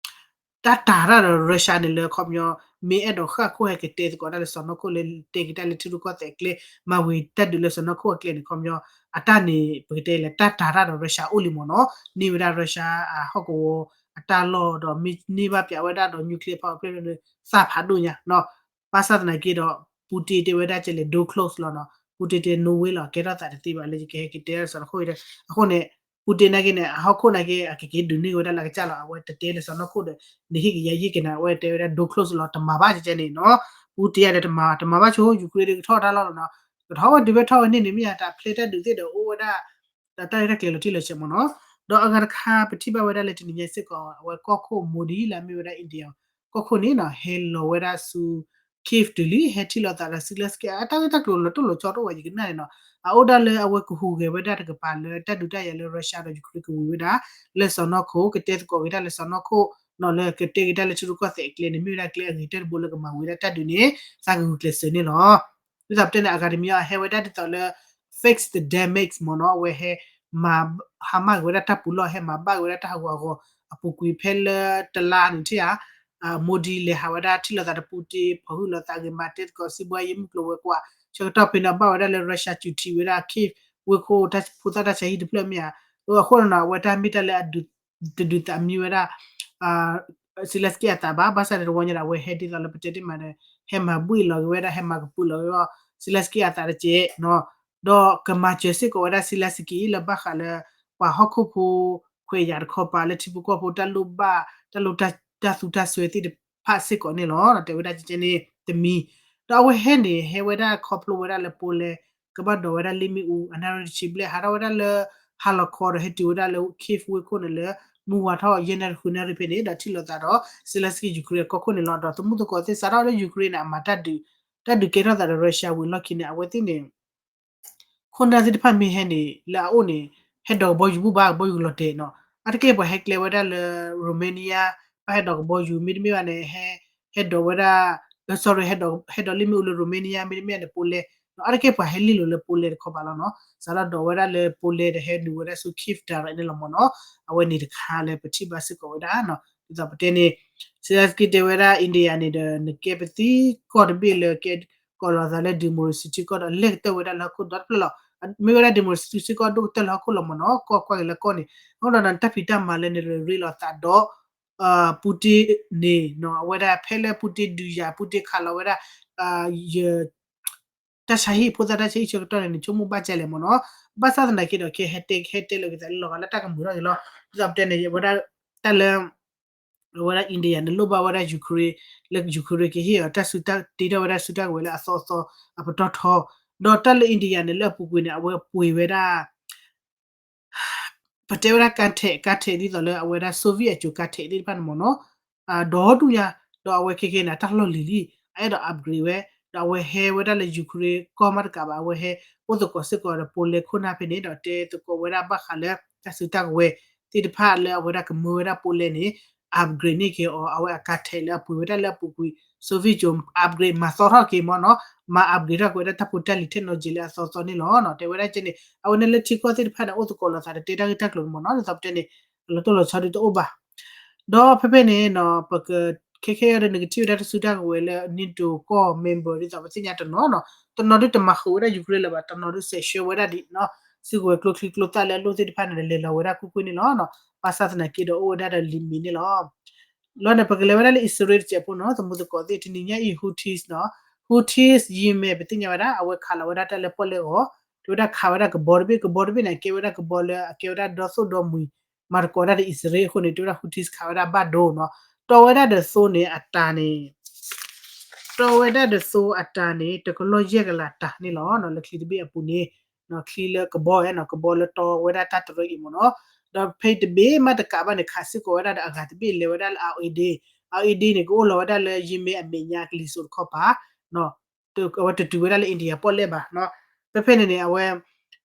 တၢ်တာ်တၢ်ဒီး Russia န့ၣ်လၢခီပညီ မ့ၢ်အဲၣ်ဒိးဃၣ်ခိၣ်ဟဲကတဲသကိးတၢ်လၢစီၢ်နီၤခိၣ်လၢတဲက့ၤတၢ်လၢထံရူၢ်ကီၢ်သဲးအကျဲ မၤဝံၤတၢ်ဒုးလၢစီၢ်နီၤခိၣ်အကျဲန့ၣ် ခီပညီ အတၢ်န့ၣ် ပကတဲလၢတၢ်တာ်တၢ်ဒီး Russia အိၣ်လံမ့ၢ်နီၤ. န့ၢ်ဝဲဒၣ် Russia အဟီၣ်ကဝီၤအတၢ်လီၢ်ဒီးမ့ၢ်န့ၢ်ဘၣ်ပၠးဝဲဒၣ်ဒီး nuclear power plant သၣ်ဖးဒိၣ်ညါနီၤ. ဘၣ်ဆၣ်သနာ်က့ဒီး Putin တဲဝဲဒၣ်ကဲလဲၣ် door close လီၤနီၤ. Putin တဲ no way လီၤ ကဲထီၣ်သးတသ့ဘၣ်လၢယကဟဲက့ၤတဲစီၢ်နီၤခိၣ်အံၤဒီး အဃိန့ၣ် Putin နာ်က့န့ၣ် အဟီၣ်ခိၣ်နာ်က့ အကက့ၤဒုးန့ၢ်ဝဲဒၣ်လၢကစၢ်လီၤ အဝဲတတဲလၢစီၢ်နီၤခိၣ်ဒီး နဟ့ၣ်က့ၤယၤယ့ၢ်က့ၤနၤ အဝဲတဲဝဲဒၣ် door close လီၤ တမၤဘၣ်ကဲကဲန့ၣ်နီၤ. Putin ဒီးတမၤ တမၤဘၣ်ဆိ Ukraine ဒီးကထီၣ်တၢ်လီၢ်လီၤနီၤ. ကထီၣ်ဝဲဒုးဖဲထီၣ်ဝဲန့ၣ်န့ၣ် မ့ၢ်ယၤတၢ်ဖျဲးတၢ်ဒုးသ့ၣ်ဒီးအိၣ်ဝဲဒၣ် ဒီးတၢ်ရဲၣ်တၢ်ကျဲၤလီၤတံၢ်လီၤဆဲးမ့ၢ်နီၤ. ဒီးအဂၤတခါ ပထံၣ်ဘၣ်ဝဲဒၣ်လၢတနံၤညါစ့ၢ်ကီး အဝဲကီၢ်ခိၣ် Modi လၢအမ့ၢ်ဝဲဒၣ် India ကီၢ်ခိၣ်န့ၣ်နီၤ ဟဲလီၤဝဲဒၣ်ဆူ Kyiv တုၤလံ ဟဲထံၣ်လိာ်သးဒီး Zelenskyy အတၢ်ဂ့ၢ်တၢ်ကျိၤလီၤတိၢ်လီၤဆီတအိၣ်ဘၣ် ယကနၣ်န့ၣ်နီၤ. အအိၣ်ဒၣ်လၢအဝဲကဟူးဂဲၤဝဲဒၣ်တကပၤလၢတၢ်ဒုးတၢ်ယၤလၢ Russia ဒီး Ukraine ကဝံၤဝဲဒၣ် လၢစီၢ်နီၤခိၣ် ကတဲသကိးက့ၤတၢ်လၢစီၢ်နီၤခိၣ်နီၤ လၢကတဲက့ၤတၢ်လၢထံရူၢ်ကီၢ်သဲးအကျဲန့ၣ် မ့ၢ်ဝဲဒၣ်ကျဲအဂ့ၤတၢၢ်တဘိလၢကမၤဝံၤဒၣ်တၢ်ဒုးန့ၣ် သးကဂုာ်ကျဲးစၢးန့ၣ်လီၤ. ဒ်သိးပတဲန့ၣ် အဂၤတမံၤအီၤ ဟဲဝဲဒၣ်ဒ်သိးလၢ fix the damage မ့ၢ်နီၤ အဝဲဟဲ မၤ ဟါမၢ်က့ၤဝဲဒၣ်တၢ်ပူၤလီၢ် ဟဲမၤဘၣ်က့ၤဝဲဒၣ်တၢ်ဟးဂူာ်ဟးဂီၤအပူၤကွံာ်ဖဲလၢတလါန့ၣ်ထံၣ်ဧါ Modi လဲၤဟးဝဲဒၣ်ထံၣ်လိာ်သးဒီး Putin ဖီၣ်ဟုၣ်လိာ်သးဂ့ၤ မၤတဲသကိးစံးဘှါယဲၢ်မုၢ်ကျိၤဝဲၤကွာ် ဆၢကတီၢ်ဖဲန့ၣ် ဘၣ်ဝဲဒၣ်လၢ Russia စူၤထံးဝဲဒၣ် Kyiv ဝ့ၢ်ခိၣ်တၢ်ဖိသၣ်တၢ်ဆါဟံၣ်တဖျၢၣ်မ့ၢ်ဧါ. အဃိန့ၣ်နီၤ အဝဲတၢ်မ့ၢ်တၢ်လၢအ တဒုးသးမံဝဲဒၣ် Zelenskyy အသးဘၣ် ဘၣ်ဆၣ်ဒီးတဝီညါဒီး အဝဲဟဲဒ်သိးလၢပတဲတ့ၢ်မးဒီး ဟဲမၤဘှံးလီၤက့ၤဝဲဒၣ် ဟဲမၤကပုာ်လီၤက့ၤအီၤ Zelenskyy အသးတက့ၢ်နီၤ. ဒီးကမၤစၢၤစ့ၢ်ကီးဝဲဒၣ် Zelenskyy လၢဘၣ်ဃးလၢ ပှၤဟီၣ်ခိၣ်ဖိ ခွဲးယာ်တခီပၤလၢထံဖိကီၢ်ဖိတၢ်လိၣ်ဘၣ် တၢ်လိၣ်တၢ်သူတၢ်စွဲသ့ၣ်တဖၣ်စ့ၢ်ကီးန့ၣ်လီၤ. တဲဝဲဒၣ်ကဲန့ၣ်တမံၤ ဒီးအဝဲဟဲန့ၣ် ဟဲဝဲဒၣ်ခီဖျိဝဲဒၣ်လၢ Poland ကဘၣ်ဒိးဝဲဒၣ်လ့ၣ်မ့ၣ်အူ အနၣ်ရံၣ်တဆံဘျဲၣ် ဟးထီၣ်ဝဲဒၣ်လၢ ဟါလီၤခီဒီးဟဲတုၤဝဲဒၣ်လၢ Kyiv ဝ့ၢ်ခိၣ်န့ၣ်လၢ မုၢ်ဝါထီၣ်ယဲၢ်နၣ်ရံၣ်ဃုနၣ်ရံၣ်ဖဲန့ၣ် ဒီးထံၣ်လိာ်သးဒီး Zelenskyy Ukraine အကီၢ်ခိၣ်န့ၣ်လီၤ. ဒီးသမုၢ်သကိးသ့ၣ်စးထီၣ်လၢ Ukraine န့ၣ် အမၤတၢ်ဒုး တၢ်ဒုးကဲထီၣ်သးဒီး Russia ဝံၤလီၢ်ခံန့ၣ် အဝဲသ့ၣ်န့ၣ် ခိၣ်နၢ်သ့ၣ်တဖၣ်မ့ၢ်ဟဲန့ၣ် လၢအအိၣ်န့ၣ် ဟဲဒိးကဘီယူၤဘူၣ်ဘၣ် ကဘီယူၤလီၤတဲာ်နီၤ. အါတက့ၢ်ပှၤဟဲကျဲဝဲဒၣ်လၢ Romania ဘၣ်ဟဲဒိးကဘီယူၤ မ့တမ့ၢ်ဘၣ်န့ၣ် ဟဲ ဟဲဒိးဝဲဒၣ် sorry ဟဲဒိးလ့ၣ်မ့ၣ်အူလၢ Romania မ့တမ့ၢ်န့ၣ် Poland နီၤ. အါတက့ၢ်ပှၤဟဲလ့ၣ်လိာ်လၢ Poland တခီပၤလီၤနီၤ. စးထီၣ်ဒိးဝဲဒၣ်လၢ Poland ဒီးဟဲနုာ်ဝဲဒၣ်ဆူ Kyiv direct န့ၣ်လီၤမ့ၢ်နီၤ. အဝဲန့ၣ်တခါလၢပထံၣ်ဘၣ်စ့ၢ်ကီးဝဲဒၣ်နီၤ. ဒ်သိးပတဲန့ၣ် Zelenskyy တဲဝဲဒၣ် India န့ၣ်ဒီး နကဲပသံကီၢ်တဘ့ၣ်လၢကဲ ကိးလီၤသးလၢ democracy ထံကီၢ်ဒီး လဲၣ်ကတၢၢ်ဝဲဒၣ်လၢဟီၣ်ခိၣ်ဒီတဖျၢၣ်လီၤ. မ့ၢ်ဝဲဒၣ် democracy ထံကီၢ်ဒိၣ်ကတၢၢ်လၢဟီၣ်ခိၣ်လီၤမ့ၢ်နီၤ. ကီၢ်ကွၢ်က့ၤလၢကီၢ်န့ၣ် အဃိဒီး တၢ်ဖံးတၢ်မၤလၢန့ၣ် ရ့လိာ်သးဒီး Putin န့ၣ်နီၤ. အဝဲဒၣ်ဖဲလၢ Putin ဒုးယၤ Putin ခးလီၤဝဲဒၣ် ယ တၢ်ဆါဟံၣ် ဖိသၣ်တၢ်ဆါဟံၣ်ဆၢကတီၢ်န့ၣ် နဆိကမိၣ်ဘၣ်ကဲလဲၣ်မ့ၢ်နီၤ. ဘၣ်ဆၣ်သနာ်က့ဒီး ကဟဲတဲ ဟဲတဲလၢကသးလီၤဂာ်လၢတၢ်ကမုာ်ထီၣ်က့ၤလီၤ. ဒ်သိးပတဲန့ၣ် ဝဲဒၣ် တၢ်လၢ ဝဲဒၣ် India န့ၣ် လိၣ်ဘၣ်ဝဲဒၣ် Ukraine လၢ Ukraine ကဟ့ၣ်အီၤတၢ်စုတၢ် တ့ထီၣ်ဝဲဒၣ်စုတၢ်ကဝဲၤလၢအသီသီ အပတီၢ်ထီ ဒီးတၢ်လၢ India န့ၣ် လၢအပူၤကွံာ်န့ၣ် အဝဲပှ့ၤဝဲဒၣ် ပတဲဝဲဒၣ် ကါထဲး ကါထဲး ဒ်သိးလၢအဝဲဒၣ် Soviet အစိၤကါထဲးသ့ၣ်တဖၣ်န့ၣ်မ့ၢ်နီၤ, ဒီးဒူၣ်ညါ, ဒီးအဝဲခဲကနံၣ်န့ၣ် တၢ်လီၢ်လံၤလံ, အအဲၣ်ဒိး upgrade ဝဲ, ဒီးအဝဲဟဲဝဲဒၣ်လၢ Ukraine ကီၢ်မးတကးဘၣ် အဝဲဟဲအိၣ်သကိးစ့ၢ်ကီးဒီး Poland ခိၣ်နၢ်ဖဲန့ၣ် ဒီးတဲသကိးဝဲဒၣ်ဘၣ်ဃးလၢ တၢ်စုတၢ်ကဝဲၤသ့ၣ်တဖၣ်လၢအဝဲဒၣ်ကမၢဝဲဒၣ် Poland န့ၣ် upgrade န့ၢ်က့ၤအီၤ အဝဲအကါထဲးလၢအပှ့ၤဝဲဒၣ်လၢအပူၤကွံာ် Soviet ကၠိ upgrade မၤသီထီၣ်က့ၤမ့ၢ်နီၤ, မၤ upgrade ထီၣ်က့ၤဝဲဒၣ်တၢ်ဖိတၢ်လံၤ technology လၢအသီသီန့ၣ်လီၤ. တဲဝဲဒၣ်ကဲန့ၣ် အဝဲန့ၣ်လၢထံကီၢ်သ့ၣ်တဖၣ်န့ၣ် အိၣ်သကိးလိာ်သးတတဲတၢ်ဂ့ၢ်တၢ်ကျိၤန့ၣ်မ့ၢ်နီၤ, ဒ်သိးပတဲန့ၣ် လီၤတိၢ်လီၤဆီဒ်တအိၣ်ဘၣ်. ဒီးဖဲဖဲန့ၣ် ပက ခဲခဲအံၤဒီး နကထံၣ်ဝဲဒၣ်တၢ်စုတၢ်ကဝဲၤလၢ NATO ကီၢ် member ဒ်သိးပသ့ၣ်ညါတနီၤနီၤ, တနီၤဒုးတမၤဃုာ်ဝဲဒၣ် Ukraine လၢၤဘၣ်, တနီၤဒုးစဲးဆှၢဝဲဒၣ်ဒ်နီၤ, စုကဝဲၤကျိချံကျိသၣ်လၢအလိၣ်သ့ၣ်တဖၣ်န့ၣ် လဲၤလီၤဝဲဒၣ်ကွ့ၢ်ကွ့ၢ်န့ၣ်လီၤ. ဘၣ်ဆၣ်သနာ်က့ဒီး အိၣ်ဝဲဒၣ်ဒီး limit န့ၣ်လီၤ. လီၤန့ၣ် ပကလဲၤဝဲဒၣ်လၢအံၣ်စရ့လးတစဲးဖိနီၤ သမူသကိးသ့ၣ် တနံၤညါအံၤ Houthis နီၤ Houthis Yemen ပသ့ၣ်ညါဝဲဒၣ် အဝဲခးလီၤဝဲဒၣ်တၢ်လၢပီၣ်လဲၣ်ဂီၤ တဲဝဲဒၣ်ခးဝဲဒၣ်ကဘီတဘ့ၣ် ကဘီတဘ့ၣ်န့ၣ် အကဲဝဲဒၣ်ကဘီလၢအကဲဝဲဒၣ်ဒီသိၣ်ဒီမှံၤ မၤသကိးဒၣ်ဒီးအံၣ်စရ့လးအဃိန့ၣ် တဲဝဲဒၣ် Houthis ခးဝဲဒၣ်ဘၣ်ဒိနီၤ တီဝဲဒၣ်ဒီးသိန့ၣ်အတၢ်န့ၣ် တီဝဲဒၣ်ဒီးသိအတၢ်န့ၣ် တကလီၢ်ယဲၢ်ကလးတၢ်န့ၣ်လီၤ လၢချံတဘ့ၣ်အပူၤန့ၣ် ချံလၢကဘီနီၤ ကဘီလၢတီဝဲဒၣ်တၢ်တရၢအံၤမ့ၢ်နီၤ ဒီးဖဲတဘ့ၣ်မးတကးဘၣ်န့ၣ် ခးစ့ၢ်ကီးဝဲဒၣ်ဒီးအဂၤတဘ့ၣ် လဲၤဝဲဒၣ်လၢ အအ့ဒ့ အအ့ဒ့န့ၣ် ကအိၣ်လီၤဝဲဒၣ်လၢ ယံမ့ၢ်အမဲာ်ညါကလံၤစိးတခီပၤ အဝဲတတုၤဝဲဒၣ်လၢ India ပီၣ်လဲၣ်ဘၣ် ဖဲဖဲန့ၣ်န့ၣ် အဝဲ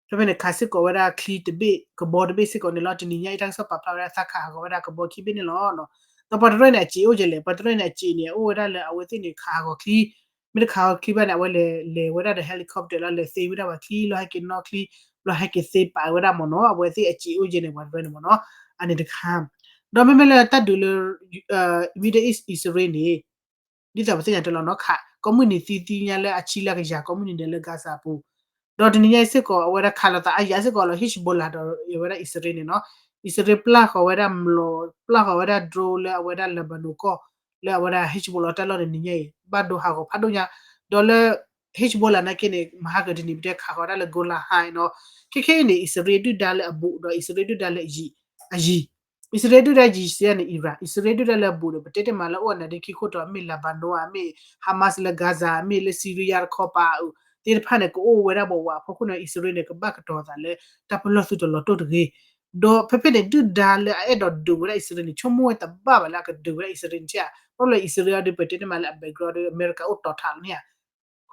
ဖဲဖဲန့ၣ်ခးစ့ၢ်ကီးဝဲဒၣ်ချံတဘ့ၣ် ကဘီတဘ့ၣ်စ့ၢ်ကီးန့ၣ်လီၤ တနံၤညါအံၤတၢ်ကစီၣ်ပာ်ဖျါဝဲဒၣ်သးခးဟးဂီၤဝဲဒၣ်ကဘီခံဘ့ၣ်န့ၣ်လီၤ ဒီးပှၤတရၢန့ၣ် အစ့အိၣ်ကလဲၣ် ပှၤတရၢန့ၣ် အစ့န့ၣ် အအိၣ်ဝဲဒၣ်လၢအဝဲသ့ၣ်န့ၣ် ခးဟးဂီၤချံ မ့ၢ်တခးဟးဂီၤချံဘၣ်န့ၣ် အဝဲလဲၤလဲၤဝဲဒၣ်ဒီး helicopter လီၤ လဲၤသ့ဝဲဒၣ်ပှၤချံလီၤ ဟဲက့ၤနီၣ်ချံ ဘျီဟဲက့ၤသ့ပာ်ဝဲဒၣ်မ့ၢ်နီၤ အဝဲသ့ၣ်အစ့အိၣ်ကလဲၣ်န့ၣ် ပှၤတရၢန့ၣ်မ့ၢ်နီၤ အန့ၣ်တခါ ဒီးမ့မ့ၢ်လၢတၢ်ဒုးလၢ Middle East အံၣ်စရ့လးန့ၣ် ဒ်သိးပသ့ၣ်ညါတလီၤနီၤ ခးကိးမုၢ်နံၤသံသံညါလၢအဆံလၢကယၤကိးမုၢ်နံၤဒီးလၢ Gaza အပူၤ ဒီးတနံၤညါအံၤစ့ၢ်ကီး အဝဲဒၣ်ခးလိာ်သးအယၤစ့ၢ်ကီးလီၤ Hezbollah ဒီးအဝဲဒၣ်အံၣ်စရ့လးန့ၣ်နီၤ အံၣ်စရ့လးပျၢ်ဃီၤဝဲဒၣ်မျိာ် ပျၢ်ဃီၤဝဲဒၣ် drone လၢအဝဲဒၣ် Lebanon ကီၢ် လၢအဝဲဒၣ် Hezbollah တၢ်လီၢ်န့ၣ် နံၤညါအံၤ ဘၣ်ဒိဟးဂီၤဖးဒိၣ်ညါ ဒီးလၢ Hezbollah နာ်က့န့ၣ် မဟါကတနံၤပတဲခးဃီၤဝဲဒၣ်လၢ Golan Heights နီၤ ခဲခဲအံၤန့ၣ် အံၣ်စရ့လးဒုၣ်ဒါလၢအဘူး ဒီးအံၣ်စရ့လးဒုၣ်ဒါလၢအယံၤ အံၣ်စရ့လးဒုၣ်ဒါယံၤစံးန့ၣ် Iran အံၣ်စရ့လးဒုၣ်ဒါလၢအဘူးန့ၣ် ပတဲတ့ၢ်မးလၢအိၣ်အနၢ်ဒ့ခံခိၣ်တီ မ့ၢ် Lebanon မ့ၢ် Hamas လၢ Gaza မ့ၢ်လၢ Syria တခီပၤ သ့ၣ်တဖၣ်န့ၣ် ကအိၣ်ဝဲဒၣ်ဘၣ်ဝးအဖီခိၣ်န့ၣ် အံၣ်စရ့လးန့ၣ် ကဘၣ်ကတီၤသးလၢတၢ်ပလီၢ်သုတလီၤတိၢ်တဂ့ၤ ဒီးဖဲဖဲန့ၣ် ဒုၣ်ဒါလၢအအဲၣ်ဒိးဒုးဝဲဒၣ်အံၣ်စရ့လးန့ၣ် ဆိကမိၣ်ဝဲတဘၣ်ဘၣ်လၢအကဒုးဝဲဒၣ်အံၣ်စရ့လးန့ၣ်ဧါ ဘၣ်မနုၤလၢအံၣ်စရ့လးဒီး ပတဲတ့ၢ်မးလၢအ background ဒီး အမဲရကၤအိၣ်တီၤထးလီၤန့ၣ်ဧါ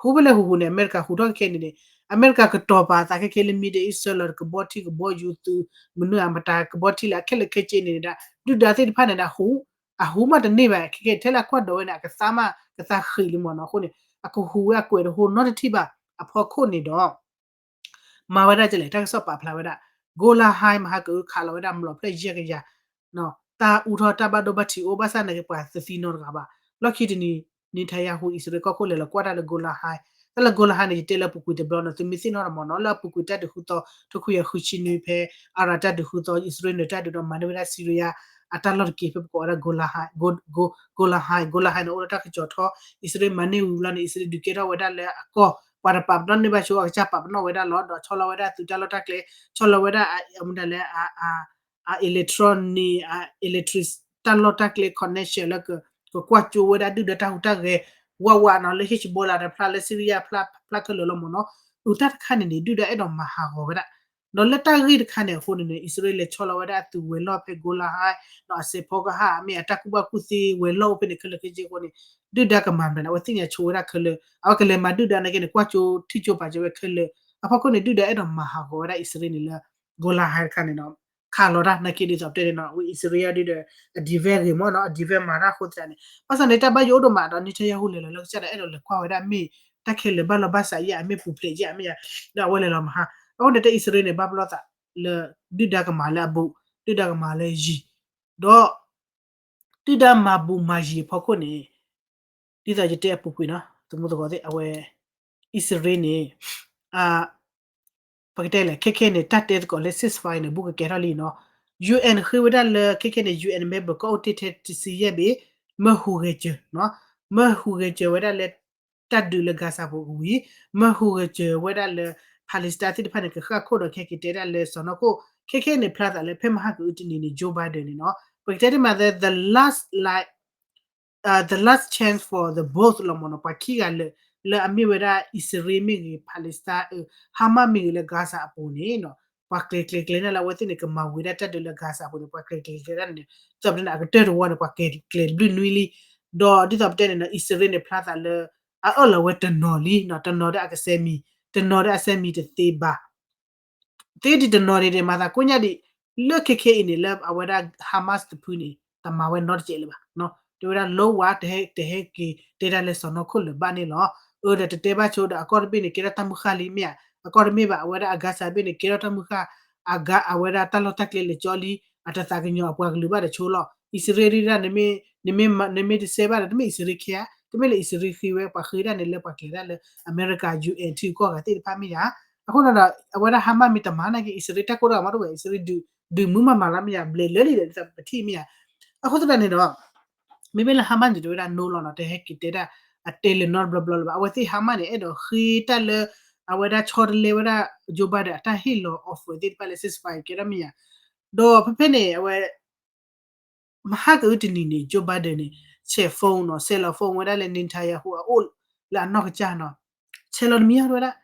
ဟူဖဲလဲၣ်ဟူဟူန့ၣ် အမဲရကၤဟူထီၣ်ခဲခဲန့ၣ်န့ၣ် အမဲရကၤကတီၤပာ်သးခဲခဲလၢ Middle East လီၤ ကဘီထံကဘီယူၤသုး မနုၤအမတၤကဘီထံလၢအခဲလၢာ်ခဲဆ့န့ၣ်ဒၣ် ဒုၣ်ဒါသ့ၣ်တဖၣ်န့ၣ်ဒၣ်ဟူ အဟူမးတန့ၢ်ဘၣ် ခဲခဲထဲလၢအကွၢ်ဒိးဝဲန့ၣ် အကသါမး ကသါဃံးလံမ့ၢ်နီၤ အဃိန့ၣ် အကဟူဝဲအကွဲးတဟူနီတထံၣ်ဘၣ် အဖီခိၣ်န့ၣ်ဒီး မၤဝဲဒၣ်ကလဲၣ် တၢ်ကစီၣ်ပာ်ဖျါဝဲဒၣ် Golan Heights မဟါကအုခးလီၤဝဲဒၣ်မျိာ်ဖျၢၣ်ယဲၢ်ကယၤ တၢ်အူထီၣ်တၢ်ဘၣ်ဒိဘၣ်ထံးအိၣ် ဘၣ်ဆၣ်နာ်က့ပှၤတသံနီတဂၤဘၣ် လီၢ်ခံတနံၤ Netanyahu အံၣ်စရ့လးကီၢ်ခိၣ်လဲၤလီၤကွၢ်တၢ်လၢ Golan Heights တၢ်လၢ Golan Heights န့ၣ် ယတဲလၢအပူၤကွံာ်တဘျီနီၤ သုမ့ၢ်သ့ၣ်နီၣ်ဒီးမ့ၢ်နီၤ လၢအပူၤကွံာ်တၢ်ဒုးဃုသီ ထိခွံကယၤဃုဆံနွံဖဲ Iran တၢ်ဒုးဃုသီ အံၣ်စရ့လးန့ၣ်တၢ်ဒုးဒီးမၤန့ၢ်ဝဲဒၣ် Syria အတၢ်လီၢ်တက့ၢ် ဖဲပကိးဝဲဒၣ် Golan Heights Golan Heights Golan Heights န့ၣ် အိၣ်လၢတၢ်ကစီၣ်ထီ အံၣ်စရ့လးမၤန့ၢ်ဝံၤလီၤန့ၣ် အံၣ်စရ့လးဒုးကဲထီၣ်ဝဲဒၣ်လၢအကီၢ် ပှၤတပာ်ပနီၣ်န့ၢ်ဘၣ်ဆိ အကစၢ်ပာ်ပနီၣ်ဝဲဒၣ်လီၤ ဒီးဆီလီၤဝဲဒၣ်သုးတၢ်လီၢ်တၢ်ကျဲ ဆီလီၤဝဲဒၣ် အမတၤလဲၣ် အ electronic အ electric တၢ်လီၢ်တၢ်ကျဲ connection လၢ ကကွၢ်ကၠိဝဲဒၣ်ဒုၣ်ဒါတၢ်ဟူးတၢ်ဂဲၤ ဝးဝးနီၤ လၢ Hezbollah တဖျါ လၢ Syria ဖျါခဲလၢာ်လီၤမ့ၢ်နီၤ အတၢ်တခါန့ၣ်န့ၣ် ဒုၣ်ဒါအဲၣ်ဒိးမၤဟးဂီၤဝဲဒၣ် ဒီးလၢတၢ်ဂ့ၢ်တခါန့ၣ်အဃိန့ၣ်န့ၣ် အံၣ်စရ့လးလဲၤဆီလီၤဝဲဒၣ်အသုးဝဲၤလီၢ်ဖဲ Golan Heights နီၤ အစဲးဖီကဟၣ် မ့ၢ်အတၢ်ကူၣ်ဘၣ်ကူၣ်သ့ဝဲၤလီၢ်အိၣ်ဖဲန့ၣ်ခဲလၢာ်ခဲဆ့အဃိန့ၣ် ဒုၣ်ဒါကမၤမနုၤန့ၣ် အဝဲသ့ၣ်ညါဆိဝဲဒၣ်ခဲလၢာ် အဝဲကလဲၤမၤဒုၣ်ဒါနာ်က့န့ၣ် ကွၢ်ကၠိထံၣ်ကၠိပာ်ကၠိဝဲခဲလၢာ် အဖီခိၣ်န့ၣ် ဒုၣ်ဒါအဲၣ်ဒိးမၤဟးဂီၤဝဲဒၣ်အံၣ်စရ့လးန့ၣ်လၢ Golan Heights တခါန့ၣ်ဒီး ခးလီၤတၢ်နာ်က့ဒ်သိးပတဲန့ၣ်နီၤ ဝံၤအံၣ်စရ့လးဒုးဒီး အ defend ဂ့ၤမ့ၢ်နီၤ အ defend မၤတၢ်အဃိသတးန့ၣ် ဘၣ်ဆၣ်န့ၣ် တၢ်ဘၣ်ယိၣ်အိၣ်ဒိၣ်မးဒီး Netanyahu လဲၤလီၤလၢကစၢ်ဒီးအဲၣ်ဒိးလဲၤကွၢ်ဝဲဒၣ်မ့ၢ် တၢ်ခဲလၢာ်ဘၣ်လီၤဘၣ်စးယဲၢ် အမ့ၢ်ပူၤဖျဲးယဲၢ် အမ့ၢ်ယဲၢ် ဒီးအဝဲလဲၤလီၤမဟါ အဃိန့ၣ် တၢ်အံၣ်စရ့လးန့ၣ် ဘၣ်ပလီၢ်သးလၢ ဒုၣ်ဒါကမၤလၢအဘူး ဒုၣ်ဒါကမၤလၢယံၤ ဒီး ဒုၣ်ဒါမၤဘူးမၤယံၤအဖီခိၣ်န့ၣ် ဒ်သိးယတဲအပူၤကွံာ်နီၤ သမူသကိးသ့ၣ် အဝဲ အံၣ်စရ့လးန့ၣ် ပကတဲလဲၣ် ခဲခဲန့ၣ် တၢ်တဲသကိးလၢ ceasefire န့ၣ် ဘူးကကဲထီၣ်လံနီၤ UN ဃ့ဝဲဒၣ်လၢ ခဲခဲန့ၣ် UN member ကီၢ်အိၣ်တ့ၢ်ထဲတဆံယဲၢ်ဘ့ၣ် မၢဟူးဂဲၤစၢၤနီၤ မၢဟူးဂဲၤစၢၤဝဲဒၣ်လၢ တၢ်ဒုးလၢ Gaza ပူၤဝံၤ မၢဟူးဂဲၤစၢၤဝဲဒၣ်လၢ Palestine သ့ၣ်တဖၣ်န့ၣ် ကဃၣ်ခိၣ်ဒီးခဲက့ၤတဲဒၣ်လၢစီၤနီၢ်ခိၣ် ခဲခဲန့ၣ် ဖျါသးလၢဖဲမဟါကအုတနံၤန့ၣ် Joe Biden န့ၣ်နီၤ ပကတဲတ့ၢ်မး the last like the last chance for the both လီၤမ့ၢ်နီၤ ပှၤခံဂၤလၢာ် လၢအမ့ၢ်ဝဲဒၣ် အံၣ်စရ့လးမ့ၢ်ဂ့ၤ Palestine Hamas မ့ၢ်ဂ့ၤလၢ Gaza အပူၤန့ၣ်နီၤ ပှၤကျဲၤကျဲၤကျဲၤန့ၣ်လၢအဝဲသ့ၣ်န့ၣ် ကမၤဝံၤဒၣ်တၢ်ဒုးလၢ Gaza အပူၤန့ၣ် ပှၤကျဲၤကျဲၤကျဲၤဒၣ်န့ၣ် ဒ်သိးပတဲန့ၣ် အကတၢၢ်တဝီန့ၣ် ပှၤကျဲၤကျဲၤဘျုးနွံလံ ဒီးဒ်သိးပတဲန့ၣ်နီၤ အံၣ်စရ့လးန့ၣ် ဖျါသးလၢအအၢၣ်လီၤဝဲတနီၤလံနီၤ တနီၤဒီးအကစဲးမံၤ တနီၤဒီးအစဲးမံၤတသ့ဘၣ် သ့ဒံးတနီၤန့ၣ် မၤသးကိးညါဒံး လၢခဲခဲအံၤန့ၣ် လၢအဝဲဒၣ် Hamas တဖုန့ၣ် တမၤဝဲနီတစဲးလၢၤဘၣ် တဲဝဲဒၣ် လီဝါ တဟဲက့ၤတဲဒၣ်လၢစီၤနီၢ်ခိၣ်လၢၤဘၣ်န့ၣ်လီၤ အၢဒီးတတဲဘၣ်ဆိဒီး အကီၢ်တဘ့ၣ်န့ၣ် ကဲထီၣ်တၢ်မုၢ်ဃၢ်လံမ့ၢ်ဧါ အကီၢ်တမ့ၢ်ဘၣ် အဝဲဒၣ်အ Gaza တဘ့ၣ်န့ၣ် ကဲထီၣ်တၢ်မုၢ်ဃၢ် အဝဲဒၣ်တၢ်လီၢ်တၢ်ကျဲလဲၤကၠီလံ အတသးကညီၤအပှၤကလုာ်ဘၣ်ဒီးဆိလီၤ အံၣ်စရ့လးဒၣ် နမ့ၢ်တစဲးဘၣ်ဒီး တမ့ၢ်အံၣ်စရ့လးခဲဧါ တမ့ၢ်လၢအံၣ်စရ့လးဃ့ဝဲ ပှၤဃ့ဒၣ်န့ၣ်လၢပှၤကျဲၤဒၣ်လၢ အမဲရကၤ UN ထံကီၢ်ဂၤသ့ၣ်တဖၣ်မ့ၢ်ဧါ အဃိန့ၣ်ဒီး အဝဲဒၣ် Hamas မ့ၢ်တမၤနာ်က့ အံၣ်စရ့လးတၢ်ကိၢ်တၢ်ဂီၤမးတဝဲ အံၣ်စရ့လးဒုးမုၢ်မးမၤလီၤမ့ၢ်ဧါ ဘျဲးလၢလံဒီး ပထံၣ်မ့ၢ်ဧါ အဃိသတးန့ၣ်ဒီး မ့မ့ၢ်လၢ Hamas န့ၣ် တဲဝဲဒၣ် no လီၤနီၤ, တဟဲက့ၤတဲဒၣ်အတဲလၢၤနီတဘျီဘျီလၢၤဘၣ်. အဝဲသ့ၣ် Hamas န့ၣ် အဲၣ်ဒိးဃ့တၢ်လၢ အဝဲဒၣ်ဆီတလဲဝဲဒၣ် Joe Biden အတၢ်ဟ့ၣ်လီၤ offer သ့ၣ်တဖၣ်လၢ ceasefire ကဲထီၣ်မ့ၢ်ဧါ. ဒီးဖဲဖဲန့ၣ် အဝဲ မဟါကအုတနံၤန့ၣ် Joe Biden န့ၣ် ဆဲး phone နီၤ, ဆဲးလီၤ phone ဝဲဒၣ်လၢ Netanyahu အအိၣ်လၢအနီၢ်ကစၢ်နီၤ, ဆဲးလီၤနမံၤအီၤ တဲဝဲဒၣ်,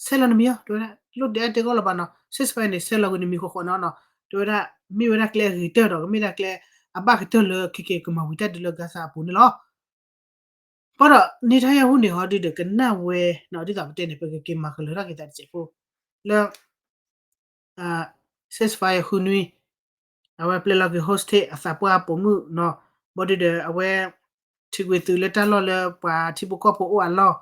ဆဲးလီၤနမံၤအီၤ တဲဝဲဒၣ်, လိၣ်ဒဲးအါတဲဂီၢ်လၢၤဘၣ်နီၤ, ceasefire န့ၣ် ဆဲးလီၤကွံာ်နမံၤဃီဃီနီၤနီၤ, တဲဝဲဒၣ် မ့ၢ်ဝဲဒၣ်ကျဲအဂ့ၤကတၢၢ်ဒီး ကမ့ၢ်ဒၣ်ကျဲအဘၣ်ကတၢၢ်လၢ ခဲကဲကမၤဝံၤတၢ်ဒုးလၢ Gaza အပူၤန့ၣ်လီၤ. ဘၣ်ဒီး Netanyahu န့ၣ်ဟီဒုဒီး ကနၣ်ဝဲနီၤ, ဒ်သိးပတဲန့ၣ် ပကက့ၤမၤကလၢၤထီၣ်က့ၤသးတစဲးဖိ လၢ ceasefire ဃုနွံ, အဝဲပျဲလီၤက့ၤ hostage အသးပှၢ်ပိာ်မုၣ်နီၤ, ဘၣ်ဒုဒီး အဝဲ ထံၣ်ကွံာ်သုးလၢတၢ်လီၢ်လၢပှၤထံဖိကီၢ်ဖိအိၣ်အလီၢ်,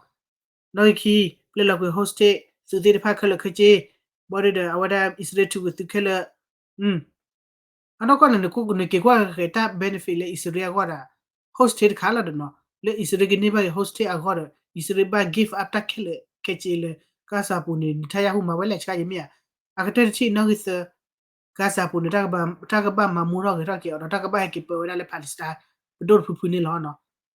နီၣ်ဂံၢ်ခံ ပျဲလီၤကွံာ် hostage သုးသ့ၣ်တဖၣ်ခဲလၢာ်ခဲဆ့, ဘၣ်ဒုဒီး အဝဲဒၣ်အံၣ်စရ့လးထံၣ်ကွံာ်သုးခဲလၢာ် အနီၢ်ကီၢ်န့ၣ် နက့ၤကွၢ်က့ၤတၢ် benefit လၢ အံၣ်စရ့လး အဂီၢ်ဒီး hostage တခါလီၤဒီးနီၤ, လၢအံၣ်စရ့လးကန့ၢ်ဘၣ်က့ၤ hostage အဂီၢ်ဒီး အံၣ်စရ့လးဘၣ် give up တၢ်ခဲလၢာ်ခဲဆ့လၢ Gaza ပူၤန့ၣ် Netanyahu မၤဝဲလဲၣ်ဆါယမ့ၢ်ဧါ. အကတၢၢ်တထံၣ်နီၣ်ဂံၢ်သၢ Gaza ပူၤန့ၣ် တၢ်ကဘၣ်မၤမူထီၣ်ဂဲၤထီၣ်က့ၤအီၤဒီး တၢ်ကဘၣ်ဟဲက့ၤပၢဝဲဒၣ်လၢ Palestine ပဒိၣ်တဖုဖုန့ၣ်လီၤ.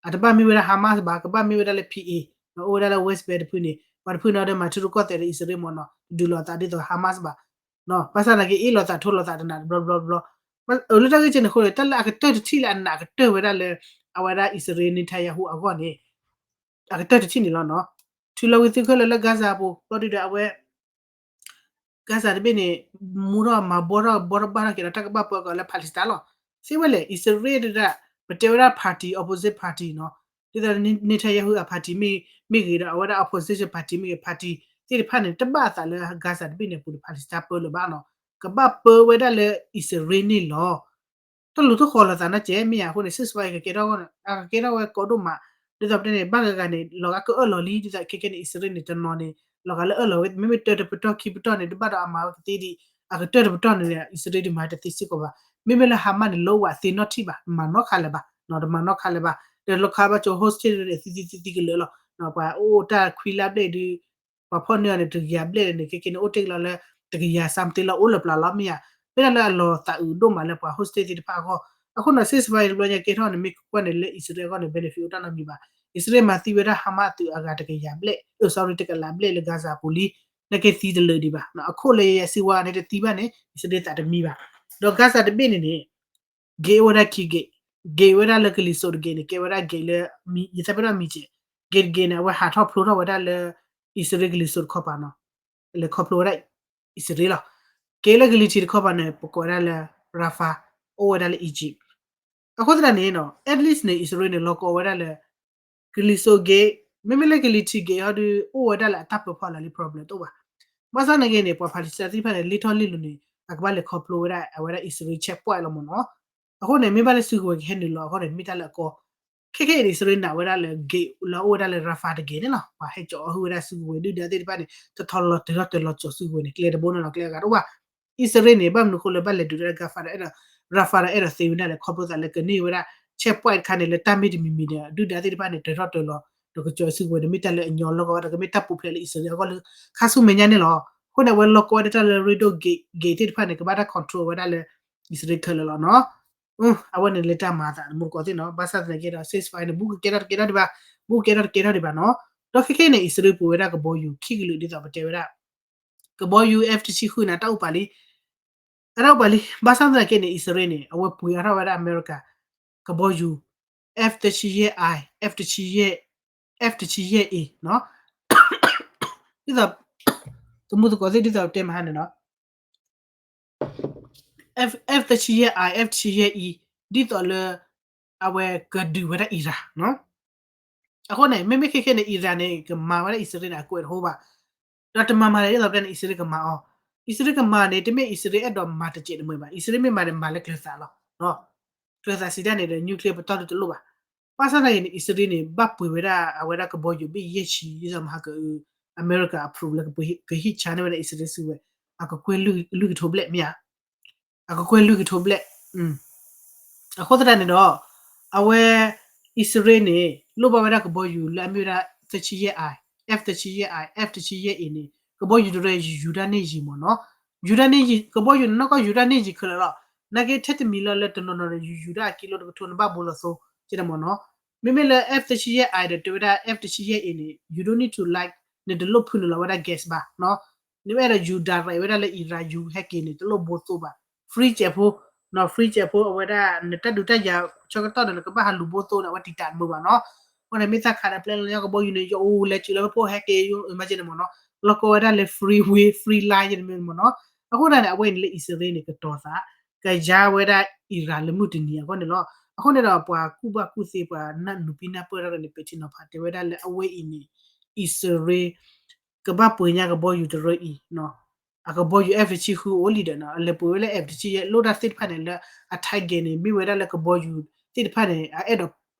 အတဘၣ်မ့ၢ်ဝဲဒၣ် Hamas ဘၣ်, ကဘၣ်မ့ၢ်ဝဲဒၣ်လၢ P A အိၣ်ဝဲဒၣ်လၢ West Bank တဖုန့ၣ် ပှၤတဖုန့ၣ်ဒီးမၤထံရူၢ်ကီၢ်သဲးဒီးအံၣ်စရ့လးမ့ၢ်နီၤ, တဒုးလိာ်သးဒ်သိး Hamas ဘၣ် ဘၣ်ဆၣ်သနာ်က့ အ့ၣ်လိာ်သးထိလိာ်သးတနးတဘျီဘျီဘျီ, လၢတၢ်ဂ့ၢ်ကဲန့ၣ်အဃိန့ၣ် တၢ်လၢအကတၢၢ်တထံၣ်လၢအနးကတၢၢ်ဝဲဒၣ်လၢ အဝဲဒၣ်အံၣ်စရ့လး Netanyahu အဂီၢ်န့ၣ် အကတၢၢ်တထံၣ်န့ၣ်လီၤနီၤ, ထုးလီၤဝံၤသုးခဲလၢာ်လၢ Gaza ပူၤ ဘၣ်ဒုဒီးအဝဲ Gaza တဘ့ၣ်န့ၣ် မူထီၣ်မၤဘှီထီၣ်ဘှီထီၣ်ဘၣ်ထီၣ်က့ၤဒီး တၢ်ကဘၣ်ပၢကီးလၢ Palestine လီၤ. သ့ဝဲလဲၣ် အံၣ်စရ့လးဒၣ် ပတဲဝဲဒၣ် party, opposite party နီၤ, ဒ်သိး Netanyahu အ party မ့ၢ်ဂ့ၤဒီး အဝဲဒၣ် opposition party မ့ၢ်ဂ့ၤ party သ့ၣ်တဖၣ်န့ၣ် တဘၣ်အသးလၢ Gaza တဘ့ၣ်န့ၣ်အပူၤန့ၣ် Palestine ပၢလၢၤဘၣ်နီၤ, ကဘၣ်ပၢဝဲဒၣ်လၢအံၣ်စရ့လးန့ၣ်လီၤ. တၢ်လူၤထီၣ်ဃီလိာ်သးနီတစဲးမ့ၢ်ဧါ. အဃိန့ၣ် ceasefire ကကဲထီၣ် အကကဲထီၣ်ဝဲကီဒိၣ်မး, ဒ်သိးပတဲန့ၣ် ဘၣ်ဂၤဂၤန့ၣ် လီၤဂာ်ကအၢၣ်လီၤလံ, ဒ်သိးခဲကဲန့ၣ် အံၣ်စရ့လးန့ၣ် တနီၤန့ၣ် လီၤဂာ်လၢအၢၣ်လီၤဝဲ မ့မ့ၢ်တၢတပတီၢ်ခံပတီၢ်န့ၣ် တဘၣ်ဒီးအမၤဝဲကသ့ဒံး, အကတၢၢ်တပတီၢ်န့ၣ် အံၣ်စရ့လးဒုးမၤတသ့စ့ၢ်ကီးဘၣ်. မ့မ့ၢ်လၢ Hamas န့ၣ် လၢဝဲသ့နီၢ်ထံၣ်ဘၣ်, မၤနီၢ်ခါလၢၤဘၣ်, တမၤနီၢ်ခါလၢၤဘၣ်, ဒီးလီၤခါဘၣ်ကၠိ hostage န့ၣ် သံသံသံသံကလၢာ်လီၤ. ပှၤအိၣ်တၢ်ခွံလါဘျဲၣ်ဒုး ပှၤဖီၣ်န့ၢ်အီၤန့ၣ် တကယၤဘျဲၣ်န့ၣ် ခဲကဲန့ၣ် အိၣ်တ့ၢ်ကလီၤလၢ တကယၤ something လီၤ အိၣ်လၢပျၢၤလီၤမ့ၢ်ဧါ. မ့ၢ်ဒၣ်လၢအလီၤသးအုးဒိၣ်မးလၢပှၤ hostage သ့ၣ်တဖၣ်အဂီၢ်. အဃိန့ၣ် ceasefire တဘျီညါကဲထီၣ်န့ၣ် မ့ၢ်ကကွၢ်န့ၣ်လၢအံၣ်စရ့လးအဂီၢ်န့ၣ် benefit အိၣ်တၢ်နီတမံၤဘၣ်. အံၣ်စရ့လးမၤသံဝဲဒၣ် Hamas အသုးအဂၤတကယၤဘျဲၣ်, အ sorry တကလးဘျဲၣ်လၢ Gaza ပူၤလံ, နာ်က့သံတလၢာ်ဒံးဘၣ်. အခိၣ်လၢယဲယဲစံးဝဲန့ၣ် တသံဘၣ်န့ၣ် အံၣ်စရ့လးသးတမံဘၣ်. ဒီး Gaza တဘ့ၣ်န့ၣ်န့ၣ် gate အိၣ်ဝဲဒၣ်ခံ gate, gate ဝဲဒၣ်လၢကလံၤစိးတ gate န့ၣ် ကဲဝဲဒၣ် gate လၢ ယသးပ့ၤနီၣ်မံၤစဲး, gate တ gate န့ၣ် အဝဲဟးထီၣ်ဖျိထီၣ်ဝဲဒၣ်လၢ အံၣ်စရ့လးကလံၤစိးတခီပၤနီၤ, လဲၤခီဖျိဝဲဒၣ်အံၣ်စရ့လးလီၤ. gate လၢကလံၤထံးတခီပၤန့ၣ် ပကိးဝဲဒၣ်လၢ Rafah, အိၣ်ဝဲဒၣ်လၢ Egypt. အဃိသတးန့ၣ်နီၤ at least န့ၣ် အံၣ်စရ့လးန့ၣ် လီၤကီဝဲဒၣ်လၢ ကလံၤစိး gate, မ့မ့ၢ်လၢကလံၤထံး gate ဟီဒုး အိၣ်ဝဲဒၣ်လၢအတၢ်ပၢဖီလာ်လံ problem တအိၣ်ဘၣ်. ဘၣ်ဆၣ်နာ်က့န့ၣ် ပှၤ Palestine သ့ၣ်တဖၣ်န့ၣ် လ့ထီၣ်လ့လိၤန့ၣ် အကဘၣ်လဲၤခီဖျိဝဲဒၣ် အဝဲဒၣ်အံၣ်စရ့လး checkpoint လီၤမ့ၢ်နီၤ. အဃိန့ၣ် မ့ၢ်ဘၣ်လၢစုကဝဲၤကဟဲနုာ်လီၤအဃိန့ၣ် မ့ၢ်တၢ်လၢအကီ ခဲခဲအံၤန့ၣ် အံၣ်စရ့လးနာ်ဝဲဒၣ်လၢ gate လၢအိၣ်ဝဲဒၣ်လၢ Rafah တ gate န့ၣ်လီၤ. ပှၤဟဲကၠီအီၤဟုၣ်ဝဲဒၣ်စုကဝဲၤဒုၣ်ဒါသ့ၣ်တဖၣ်န့ၣ် တထီၣ်လီၤတၢၤထီၣ်တၢၤလီၤကၠီၤစုကဝဲၤန့ၣ် ကျဲတဘိန့ၣ်လီၤ ကျဲအဂၤတအိၣ်ဘၣ်. အံၣ်စရ့လးန့ၣ် ဘၣ်မနုၤဃိလၢဘၣ်လဲၤဒုးဝဲဒၣ် Rafah ဒီးအဲၣ်ဒိး Rafah ဒီးအဲၣ်ဒိးသ့ဝဲဒၣ်လဲၣ် ခီဖျိသးလၢကန့ၢ်ဝဲဒၣ် checkpoint တခါန့ၣ် လၢတၢ်မ့ၢ်တမံၤမံၤဒီး ဒုၣ်ဒါသ့ၣ်တဖၣ်န့ၣ် တၢၤထီၣ်တၢၤလီၤ ဒီးကၠီၤစုကဝဲၤန့ၣ် မ့ၢ်တၢ်လၢအညီလီၢ်ကဝဲ ဒီးကမ့ၢ်တၢ်ပူၤဖျဲးလၢအံၣ်စရ့လးအဂီၢ်လၢ ခါဆူမဲာ်ညါန့ၣ်လီၤ. အဃိန့ၣ် အဝဲလီၤကီဝဲဒၣ်တၢ်လၢ Red Door gate, gate သ့ၣ်တဖၣ်န့ၣ် ကဘၣ်တၢ် control ဝဲဒၣ်လၢ အံၣ်စရ့လးခဲလၢာ်လီၤနီၤ. အဝဲန့ၣ်လၢတၢ်မၤအသးတမူတကိးသ့ၣ်နီၤ. ဘၣ်ဆၣ်သနာ်က့ဒီး ceasefire န့ၣ် ဘူးကကဲထီၣ်တကဲထီၣ်ဒံးဘၣ်, ဘူးကကဲထီၣ်တကဲထီၣ်ဒံးဘၣ်နီၤ. ဒီးခဲခဲအံၤန့ၣ် အံၣ်စရ့လးပှ့ၤဝဲဒၣ်ကဘီယူၤခံကလုာ်ဒ်သိးပတဲဝဲဒၣ် ကဘီယူၤ F တဆံဃုန့ၣ် အတၢ်အိၣ်ပာ်လံ, အတၢ်အိၣ်ပာ်လံ. ဘၣ်ဆၣ်သနာ်က့န့ၣ် အံၣ်စရ့လးန့ၣ် အဝဲပှ့ၤအါထီၣ်ဝဲဒၣ်အမဲရကၤ ကဘီယူၤ F တဆံယဲၢ် I, F တဆံယဲၢ်, F တဆံယဲၢ် A နီၤ. ဒ်သိး တမူတကိးသ့ၣ်ဒ်သိးတဲမဟါန့ၣ်နီၤ F, F တဆံယဲၢ် I, F တဆံယဲၢ် E ဒ်သိးလၢ အဝဲကဒုးဝဲဒၣ် Iran နီၤ. အဃိန့ၣ် မ့မ့ၢ်ခဲခဲန့ၣ် Iran န့ၣ် ကမၤဝဲဒၣ်အံၣ်စရ့လးန့ၣ် အကွဲးတဟိဘၣ်. ဒီးတမၤမၤလဲၣ်ဒ်သိးပတဲန့ၣ် အံၣ်စရ့လးကမၤအီၤ. အံၣ်စရ့လးကမၤန့ၣ် တမ့ၢ်အံၣ်စရ့လးအဲၣ်ဒိးမၤတစဲးတမှဲၤဘၣ်. အံၣ်စရ့လးမ့ၢ်မၤန့ၣ် မၤလၢကျဲၤသးလီၤ. ကျဲၤသးစံးတၢ်န့ၣ်ဒီး nuclear ပတီၢ်ဒုတလိၣ်ဘၣ်. ဘၣ်ဆၣ်သနာ်က့န့ၣ် အံၣ်စရ့လးန့ၣ် ဘၣ်ပှ့ၤဝဲဒၣ်အဝဲဒၣ်ကဘီယူၤဘ့ၣ်ယဲၢ်ဆံ ဒ်သိးမဟါကအု အမဲရကၤ approve လၢကဟံးဆါန့ၢ်ဝဲဒၣ်အံၣ်စရ့လးစုကဝဲၤ အကကွဲၢ်လွံၢ်ကထိဘျဲၣ်မ့ၢ်ဧါ. အကကွဲၢ်လွံၢ်ကထိဘျဲၣ်. အဃိသတးန့ၣ်ဒီး အဝဲ အံၣ်စရ့လးန့ၣ် လိၣ်ဘၣ်ဝဲဒၣ်ကဘီယူၤလၢအမ့ၢ်ဝဲဒၣ် သၢဆံယဲၢ် I, F သၢဆံယဲၢ် I, F တဆံယဲၢ် A န့ၣ် ကဘီယူၤတရၢ ယူၤတၢ်န့ၢ်ယံၤမ့ၢ်နီၤ. ယူၤတၢ်န့ၢ်ယံၤ ကဘီယူၤန့ၣ် နီၢ်ကီၢ်ယူၤတၢ်န့ၢ်ယံၤခဲလၢာ်လီၤ. နာ်က့ထဲတမံၤလီၤလၢတနီၤနီၤန့ၣ် ယူၤယူၤတၢ်အကံလိတကထိန့ၣ် ဘၣ်ဘိလီၤသိ ကဲန့ၣ်မ့ၢ်နီၤ. မ့မ့ၢ်လၢ F တဆံယဲၢ် I ဒီးတဲဝဲဒၣ် F တဆံယဲၢ် A န့ၣ် you don't need to like နတလိၣ်ဖုနုာ်လီၤဝဲဒၣ် gas ဘၣ်နီၤ. နမ့ၢ်အဲၣ်ဒိးယူၤ direct ဝဲဒၣ်လၢ Iran ယူၤဟဲက့ၤန့ၣ် တလိၣ်ဘိသိဘၣ်. free ကဲးဖိနီၤ, free ကဲးဖိ အဝဲဒၣ် နတၢ်ဒုးတၢ်ယၤဆၢကတီၢ်န့ၣ် နကဘၣ်ဟးလူၤဘိသိန့ၣ် အဝဲတံာ်တာ်နမုာ်ဘၣ်နီၤ. အဃိန့ၣ် မ့ၢ်သးခးဒီး ပျဲလၢကဘီယူၤန့ၣ် ယအိၣ်လဲၤစုလၢဖှိၣ်ဟဲက့ၤ မ့ၢ်ကဲန့ၣ်မ့ၢ်နီၤ, လီၢ်ကီဝဲဒၣ်လၢ freeway free line ကဲန့ၣ်မ့ၢ်နီၤ. အဃိန့ၣ် အဝဲအံၤန့ၣ်လၢ အံၣ်စရ့လးန့ၣ် ကတီၤသး ကယါဝဲဒၣ် Iran လၢမုၢ်တနံၤအဂီၢ်န့ၣ်လီၤ. အဃိန့ၣ်ဒီး ပှၤကူၣ်ဘၣ်ကူၣ်သ့ ပှၤနၢ်နူၤပံနၢ်ပၢၢ်တၢ်ဒီးန့ၣ် ပဲာ်ထံနီၤဖးတဲဝဲဒၣ်လၢအဝဲအံၤန့ၣ် အံၣ်စရ့လး ကဘၣ်ပှ့ၤညါကဘီယူၤတရၢအံၤနီၤ, အကဘီယူၤ F တဆံဃုအိၣ်လံဒီးနီၤ, အလဲၤပှ့ၤဝဲလၢ F တဆံယဲၢ် လိၣ်တၢ်သ့ၣ်တဖၣ်န့ၣ် လၢအ target န့ၣ် မ့ၢ်ဝဲဒၣ်လၢကဘီယူၤသ့ၣ်တဖၣ်န့ၣ် အအဲၣ်ဒိး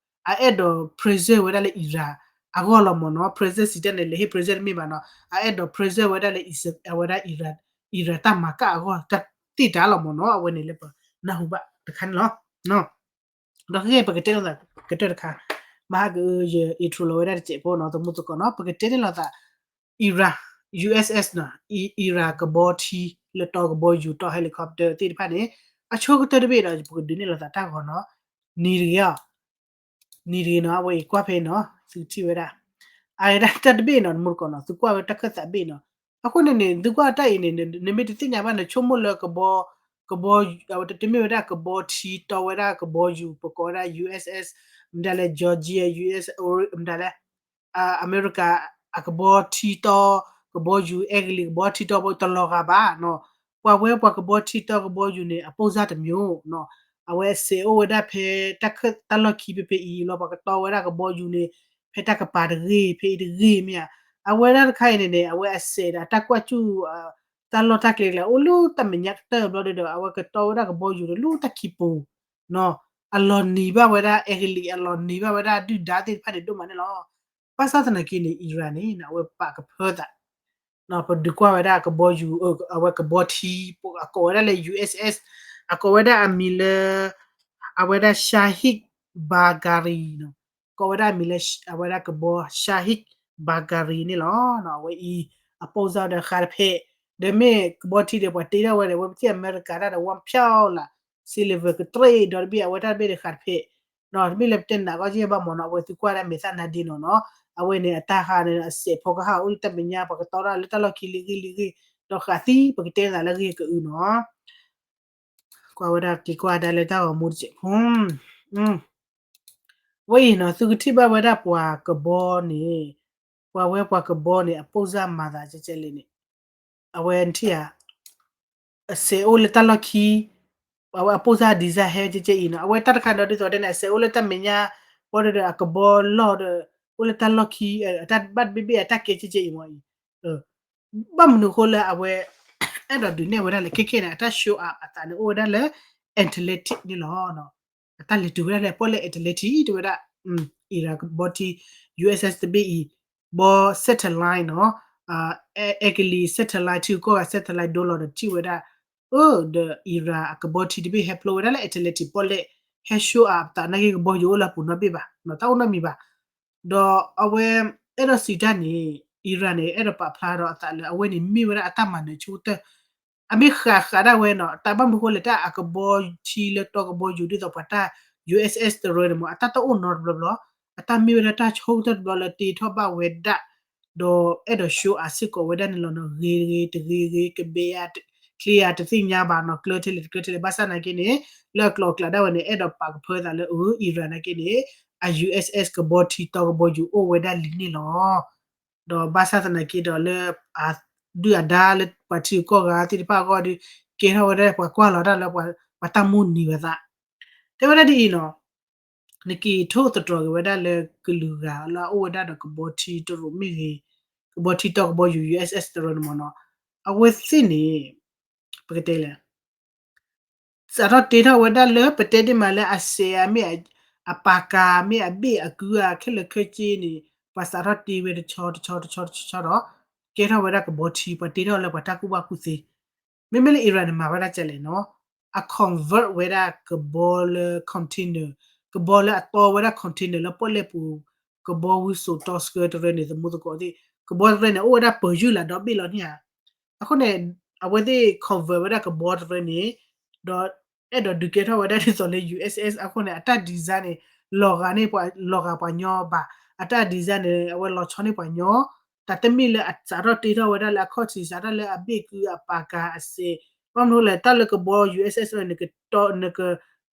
အအဲၣ်ဒိး present ဝဲဒၣ်လၢ Iran အဂီၢ်လီၤမ့ၢ်နီၤ. present စံးတၢ်န့ၣ် လဲၤဟ့ၣ် present တမ့ၢ်ဘၣ်နီၤ, အအဲၣ်ဒိး present ဝဲဒၣ်လၢ အဝဲဒၣ် Iran တၢ်မၤကၣ်အဂီၢ် တၢ်သ့ၣ်တၢ်လီၤမ့ၢ်နီၤ. အဝဲန့ၣ်လၢပနၢ်ဟူဘၣ်တခါန့ၣ်လီၤ. ဒီးဟ့ၣ်ပကတဲလိာ်သးကတၢၢ်တခါ, မဟါကအု ယ intro လီၤဝဲဒၣ်တစဲးဖိနီၤ, သမူသကိးနီၤ, ပကတဲန့ၣ်လိာ်သး Iran, U S S နီၤ, Iran ကဘီထံ လၢတီကဘီယူၤ တီ helicopter သ့ၣ်တဖၣ်န့ၣ် အဆိကတၢၢ်တဘ့ၣ်ဒီး ပကဒုးနဲၣ်လိာ်သးတၢ်ဂီၤနီၤ, နံၤတဂ့ၤအီၤ နံၤတဂ့ၤနီၤ, အဝဲအံၤကွၢ်ဖဲနီၤ, သုထံၣ်ဝဲဒၣ် အတၢ်တဘ့ၣ်နီၤ, သမူသကိးနီၤ, သုကွၢ်ဝဲတၢ်ခၢၣ်သးဘ့ၣ်နီၤ. အဃိန့ၣ်န့ၣ် သုကွၢ်တၢ်အံၤန့ၣ် နမ့ၢ်တသ့ၣ်ညါဘၣ် နဆိကမိၣ်လၢကဘီ, ကဘီ, အဝဲတမ့ၢ်ဝဲဒၣ်ကဘီထံတီဝဲဒၣ်ကဘီယူၤ ပကိးဝဲဒၣ် U S S, မတၤလဲၣ် Georgia, U S, မတၤလဲၣ် အမဲရကၤ အကဘီထံတီ ကဘီယူၤ, အဲကလံးကဘီထံတီ တလီၤဂာ်ဘၣ်နီၤ. ပှၤဝဲပှၤကဘီထံတီကဘီယူၤန့ၣ် အပိၢ်စၢ်တမျိုးနီၤ, အဝဲအစဲးအိၣ်ဝဲဒၣ်ဖဲတၢ်ခၢၣ်တၢ်လီၢ်ခံဖဲဖဲအံၤလီၤ. ပှၤကတီဝဲဒၣ်ကဘီယူၤန့ၣ် ဖဲတၢ်ကပၤတဂ့ၤ ဖဲအံၤတဂ့ၤမ့ၢ်ဧါ. အဝဲဒၣ်တခါအံၤန့ၣ်န့ၣ် အဝဲအစဲးဒီးတၢ်ကွၢ်စူၣ် တၢ်လီၢ်တၢ်ကျဲကျဲ အိၣ်လၢတၢ်မဲာ်ညါကတၢၢ်ဘျီဒီး အဝဲကတီဝဲဒၣ်ကဘီယူၤန့ၣ် လၢတၢ်ခံပူၤနီၤ, အလီၤနံၤဘၣ်ဝဲဒၣ်အဲကလံး အလီၤနံၤဘၣ်ဝဲဒၣ်ဒုၣ်ဒါသ့ၣ်တဖၣ်န့ၣ် ဒိၣ်မးန့ၣ်လီၤ. ဘၣ်ဆၣ်သနာ်က့န့ၣ် Iran န့ၣ် အဝဲပာ်ကဖၢသး ပဒုးကွၢ်ဝဲဒၣ်ကဘီယူၤ, အဝဲကဘီထံ အကိးဝဲဒၣ်လၢ U S S, အကိးဝဲဒၣ်အမံၤလၢ အဝဲဒၣ် Shahid Bagheri နီၤ, ကိးဝဲဒၣ်အမံၤလၢ အဝဲဒၣ်ကဘီ Shahid Bagheri န့ၣ်လီၤ. အဝဲအံၤ အပိၢ်စၢ်ဒီးဃးတဖဲး, ဒီးမ့ၢ်ကဘီထံဒီးပှၤတ့ထီၣ်ဝဲဒီး အဝဲပသ့ၣ်အမဲရကၤတၢ်ဒီး ဝါဖၠီလး silver ကတြ့ၣ်ဒီးတဘ့ၣ် အဝဲတၢ်တဘ့ၣ်ဒီးဃးတဖဲး, ဒီးတမ့ၢ်လၢပတဲနးကီၢ်က့ဘၣ်မ့ၢ်နီၤ, အဝဲသုကွၢ်ဒၣ်မဲာ်သၣ်နါဒ့နီၤနီၤ, အဝဲန့ၣ်အတၢ်ဟးန့ၣ် အစဲးဖီကဟၣ်အိၣ်လၢတၢ်မဲာ်ညါ ပှၤကတီတၢ်လၢတၢ်လီၢ်ခံလံဂ့ၢ်လံဂ့ၢ်, ဒီးဃးသံ ပကတဲသးလၢဂ့ၢ်ကအုနီၤ. ကွၢ်ဝဲဒၣ်က့ၤကွၢ်ဒၣ်လၢတၢ်ဂီၤမူတစဲးဖိ ဝဲအံၤနီၤ သုကထံၣ်ဘၣ်ဝဲဒၣ်ပှၤကဘီန့ၣ်, ပှၤဝဲပှၤကဘီန့ၣ် အပိၢ်စၢ်မၤသးကဲကဲလဲၣ်န့ၣ်, အဝဲထံၣ်ဧါ, အစဲးအိၣ်လၢတၢ်လီၢ်ခံ, အဝဲအပိၢ်စၢ် design ဟဲကဲကဲအံၤနီၤ, အဝဲတၢ်တခါဒီးဒ်သိးတဲန့ၣ် အစဲးအိၣ်လၢတၢ်မဲာ်ညါ, ဘၣ်ဒီးအကဘီလီၢ်ဒီး အိၣ်လၢတၢ်လီၢ်ခံ, အတၢ်ဘၣ်တဘ့ၣ်ဘ့ၣ်အတၢ်ကဲကဲကဲအံၤမ့ၢ်အံၤ ဘၣ်မနုၤအဃိလၢအဝဲ အဲၣ်ဒိးဒုးနဲၣ်ဝဲဒၣ်လၢခဲခဲန့ၣ် အတၢ် show up အသးန့ၣ်အိၣ်ဝဲဒၣ်လၢ Atlantic န့ၣ်လီၤ. အတၢ်လဲၤတုၤဝဲဒၣ်လၢပီၣ်လဲၣ် Atlantic တဲဝဲဒၣ် Iran ကဘီထံ U S S တဘ့ၣ်အံၤ ဘီ satellite နီၤ, အဲကလံး satellite ထံကီၢ်ဂၤ satellite ဒိလီၤဒီးထံၣ်ဝဲဒၣ် အၢ ဒီး Iran အကဘီထံတဘ့ၣ်ဟဲဖျိဝဲဒၣ်လၢ Atlantic ပီၣ်လဲၣ် ဟဲ show up အသးနာ်က့ကဘီယူၤအိၣ်လၢအပူၤနီတဘ့ၣ်ဘၣ်, တၢ်အိၣ်နီတမံၤဘၣ်. ဒီးအဝဲ အဲၣ်ဒိးစံးတၢ်န့ၣ် Iran န့ၣ် အဲၣ်ဒိးပာ်ဖျါဒီးအသးလၢအဝဲန့ၣ်မ့ၢ်ဝဲဒၣ်အတၢ်မၤနၢၤဆိကတၢၢ်, အမ့ၢ်ဃးဃးဒၣ်ဝဲနီၤ, တၢ်ဘၣ်မနုၤဃိလဲၣ် တၢ်အကဘီထံလၢတီကဘီယူၤဒ်သိးပှၤတၢ် U S S တရၢန့ၣ်မ့ၢ် အတၢ်တအိၣ်နီတဘျီဘျီ, အတၢ်မ့ၢ်ဝဲဒၣ်တၢ်ဆိကတၢၢ်တဘျီလၢတ့ထီၣ်ဘၣ်ဝဲဒၣ် ဒီးအဲၣ်ဒိး show up စ့ၢ်ကီးဝဲဒၣ်န့ၣ်လီၤနီၤ, ဂ့ၤတဂ့ၤ တဂ့ၤဂ့ၤ ကဘဲယၤ ချ့ယၤတသ့ၣ်ညါဘၣ်နီၤ, ကျၢထဲလဲၣ်တကျၢထဲလဲၣ်, ဘၣ်ဆၣ်သနာ်က့န့ၣ် လၢအကျိၤအကျဲဒၣ်ဝဲန့ၣ် အဲၣ်ဒိးပာ်ကဖၢသးလၢအ Iran နာ်က့န့ၣ် အ U S S ကဘီထံတီကဘီယူၤအိၣ်ဝဲဒၣ်လံန့ၣ်လီၤ. ဒီးဘၣ်ဆၣ်သနာ်က့ဒီးလၢ အဒုၣ်အဒါလၢပှၤထံဂုၤကီၢ်ဂၤသ့ၣ်တဖၣ်အဂီၢ်ဒီး ကဲထီၣ်ဝဲဒၣ်ပှၤကွၢ်လီၤတၢ်လၢပှၤတၢ်မိၣ်န့ၢ်ဝဲသး, တဲဝဲဒၣ်ဒ်အံၤနီၤ, နက့ၤထိၣ်သတြီၤက့ၤဝဲဒၣ်လၢကလုာ်ဂၤလၢအအိၣ်ဝဲဒၣ်ဒီးကဘီထံတရူးမ့ၢ်ဂ့ၤ, ကဘီထံတီကဘီယူၤ U S S တရူးန့ၣ်မ့ၢ်နီၤ, အဝဲသ့ၣ်န့ၣ် ပကတဲလဲၣ် စးထီၣ်တ့ထီၣ်ဝဲဒၣ်လၢပတဲဒ်မးလၢအစဲးအမ့ၢ် အပာ်ကၤမ့ၢ်အဘ့ၣ်အကုအခဲလၢာ်ခဲဆ့န့ၣ် ပှၤစးထီၣ်တ့ဝဲတဆီတဆီတဆီတဆီဒီး ကဲထီၣ်ဝဲဒၣ်ကဘီထံ ပှၤတ့ထီၣ်လၢပှၤတၢ်ကူၣ်ဘၣ်ကူၣ်သ့, မ့မ့ၢ်လၢ Iran န့ၣ်မၤဝဲဒၣ်ကလဲၣ်နီၤ, အ convert ဝဲဒၣ်ကဘီလၢ container, ကဘီလၢအတီဝဲဒၣ် container လၢပီၣ်လဲၣ်ပူၤ, ကဘီဝံစိာ်တီဆှၢတရၢန့ၣ် သမူသကိးသ့ၣ်, ကဘီတရၢန့ၣ် အိၣ်ဝဲဒၣ်ပၢၤယုၢ်လၢဒီဘ့ၣ်လီၤန့ၣ်ဧါ, အဃိန့ၣ် အဝဲသ့ၣ် convert ဝဲဒၣ်ကဘီတရၢန့ၣ် ဒီးအဲၣ်ဒိးဒုးကဲထီၣ်ဝဲဒၣ်ဒ်သိးလၢ U S S အဃိန့ၣ် အတၢ် design န့ၣ် လီၤဂာ်န့ၢ်ပှၤ လီၤဂာ်ပှၤညီဘၣ်. အတၢ် design န့ၣ် အဝဲလီၤဆီန့ၢ်ပှၤညီ, တၢ်တမ့ၢ်လၢအစးထီၣ်တ့ထီၣ်ဝဲဒၣ်လၢအခီၣ်ထံး စးထီၣ်လၢအဘ့ၣ်ကုအပာ်ကၤအစဲး, ဘၣ်မနုၤလဲၣ် တၢ်လၢကဘီ ယူၢ်အ့ၣ်အ့ၣ် န့ၣ်